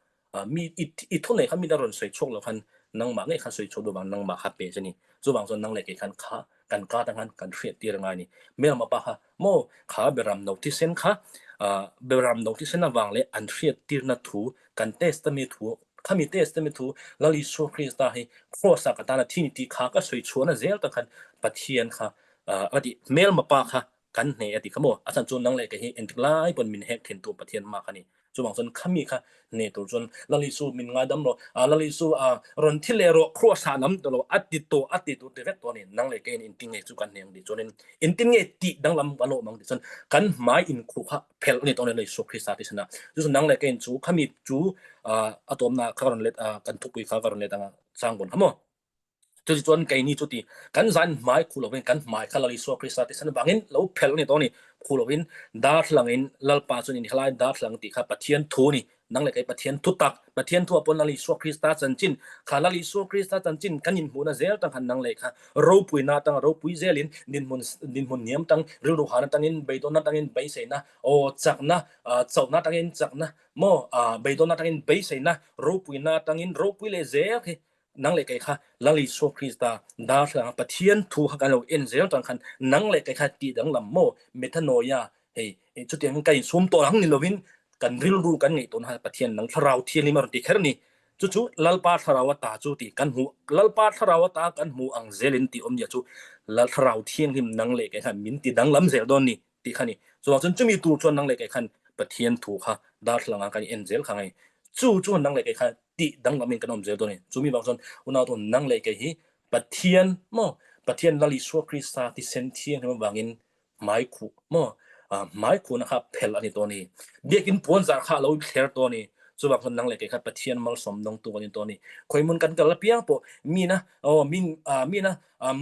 mi i thu nei kha mi a rawn sawi chhuak lo khan nangmah ngei khan sawi chhuak duh vang nangmah kha pe che ni. Chuvang chuan nang leh kei khan kha kan ka tang khan kan hriat tir angai ni. Hmelma pa kha maw kha beram no thisen kha beram no thisen avang leh an hriat tirna thu kan testami thu khami testami thu Lal Isua Krista hi cross ah ka tana thi ni tih kha ka sawi chhuahna zel tak khan Pathian kha a ti hmelma pa kha kan hne a ti kha maw a chhan chu nang leh kei hi engtik lai pawn min hek thin tu Pathian mak a ni. Chuvang chuan khami kha hne tur chuan Lal Isu min ngaidam rawh, Lal Isu rawn thi leh rawh, cross ah lam tawh lo, a ti tawh, a ti tur ti vek tawh a ni. Nang leh keiin intin nge chu kan hne ang tih chuanin intin nge tih danglam kan awm ang tih chuan kan hmai inkhuh kha phelh a ni tawh a ni Lal Isu Krista tih chhan a. Chu chu nang leh keiin chu khami chu a tawmna kha ka rawn let kan thupui kha ka rawn let anga chang vawn kha maw. Cuticun keini cu ti kan zan hmai khu loin kan hmai kha Lal Isua Krista ti san bangin lo phelh ni to ni khu loin darthlang in Lalpa cu ni khalai darthlang ti kha Pathian thu ni nang le kei Pathian thu tak Pathian thu apon Lal Isua Krista chanchin kha Lal Isua Krista chanchin kan in hmuhna zel tang khan nang le kha ropui na tang ropui zelin dinhmun dinhmun niam tang rilru hana tangin beidawna tangin beiseina o chakna chauhna tangin chakna mo beidawna tangin beiseina ropuina tangin ropui le zel khi nang leh kei kha Lal Isua Krista darthlalang Pathian thu kha kan lo en zel tang khan nang leh kei kha tih danglam maw metanoia hei chutiang kan insum tawh ang ni lovin kan rilru kan ngaih tawn kha Pathian nang thlarau thianghlim a rawn ti kher ni chu chu Lalpa thlarau ata chu ti kan hmu Lalpa thlarau ata kan hmu ang zelin tih awmzia chu Lal thlarau thianghlim nang leh kei khan min ti danglam zel dawn ni tih kha ni. Chuvang chuan chumi tur chuan nang leh kei khan Pathian thu kha darthlalang ah kan en zel kha ngai. Chu chuan nang leh kei kha tih danglam in kan awm zel dawn a ni. Chumi vang chuan unau tu nang leh kei hi Pathian maw Pathian Lal Isua Krista thisen thianghlim avangin hmai khuh maw hmai khuhna kha phel a ni dawn a ni. Biakinn puanzar kha a lo thler dawn a ni. Chuvang chuan nang leh kei kha Pathian malsawm dawngtu kan ni dawn a ni. Khawimun kan kal apiang pawh mina aw min mina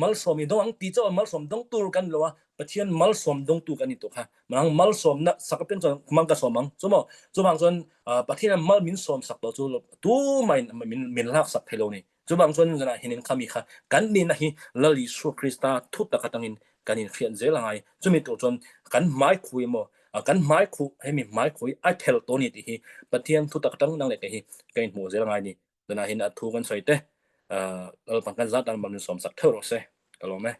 malsawm i dawng ang tih chauh a malsawm dawng tur kan ni lo a, Pathian malsawm dawngtu kan ni tawh kha. Nang malsawmna sak apiang chuan mang ka sawm ang. Chu maw? Chuvang chuan Pathian mal min sawm sak tawh chu tumah in min min lak sak thei lo ni. Chuvang chuan zanah hian in khami kha kan nihna hi Lal Isua Krista thu tak atangin kan inhriat zel angai. Chumi tur chuan kan hmai khu emaw kan hmai khu hemi hmai khu hi a phel tawh ni tih hi Pathian thu tak atang nang leh kei hi ka inhmuh zel angai ni. Zanah hian a thu kan sawi te Lalpan kan zat ang mal min sawm sak theuh rawh se. Ka lawm e.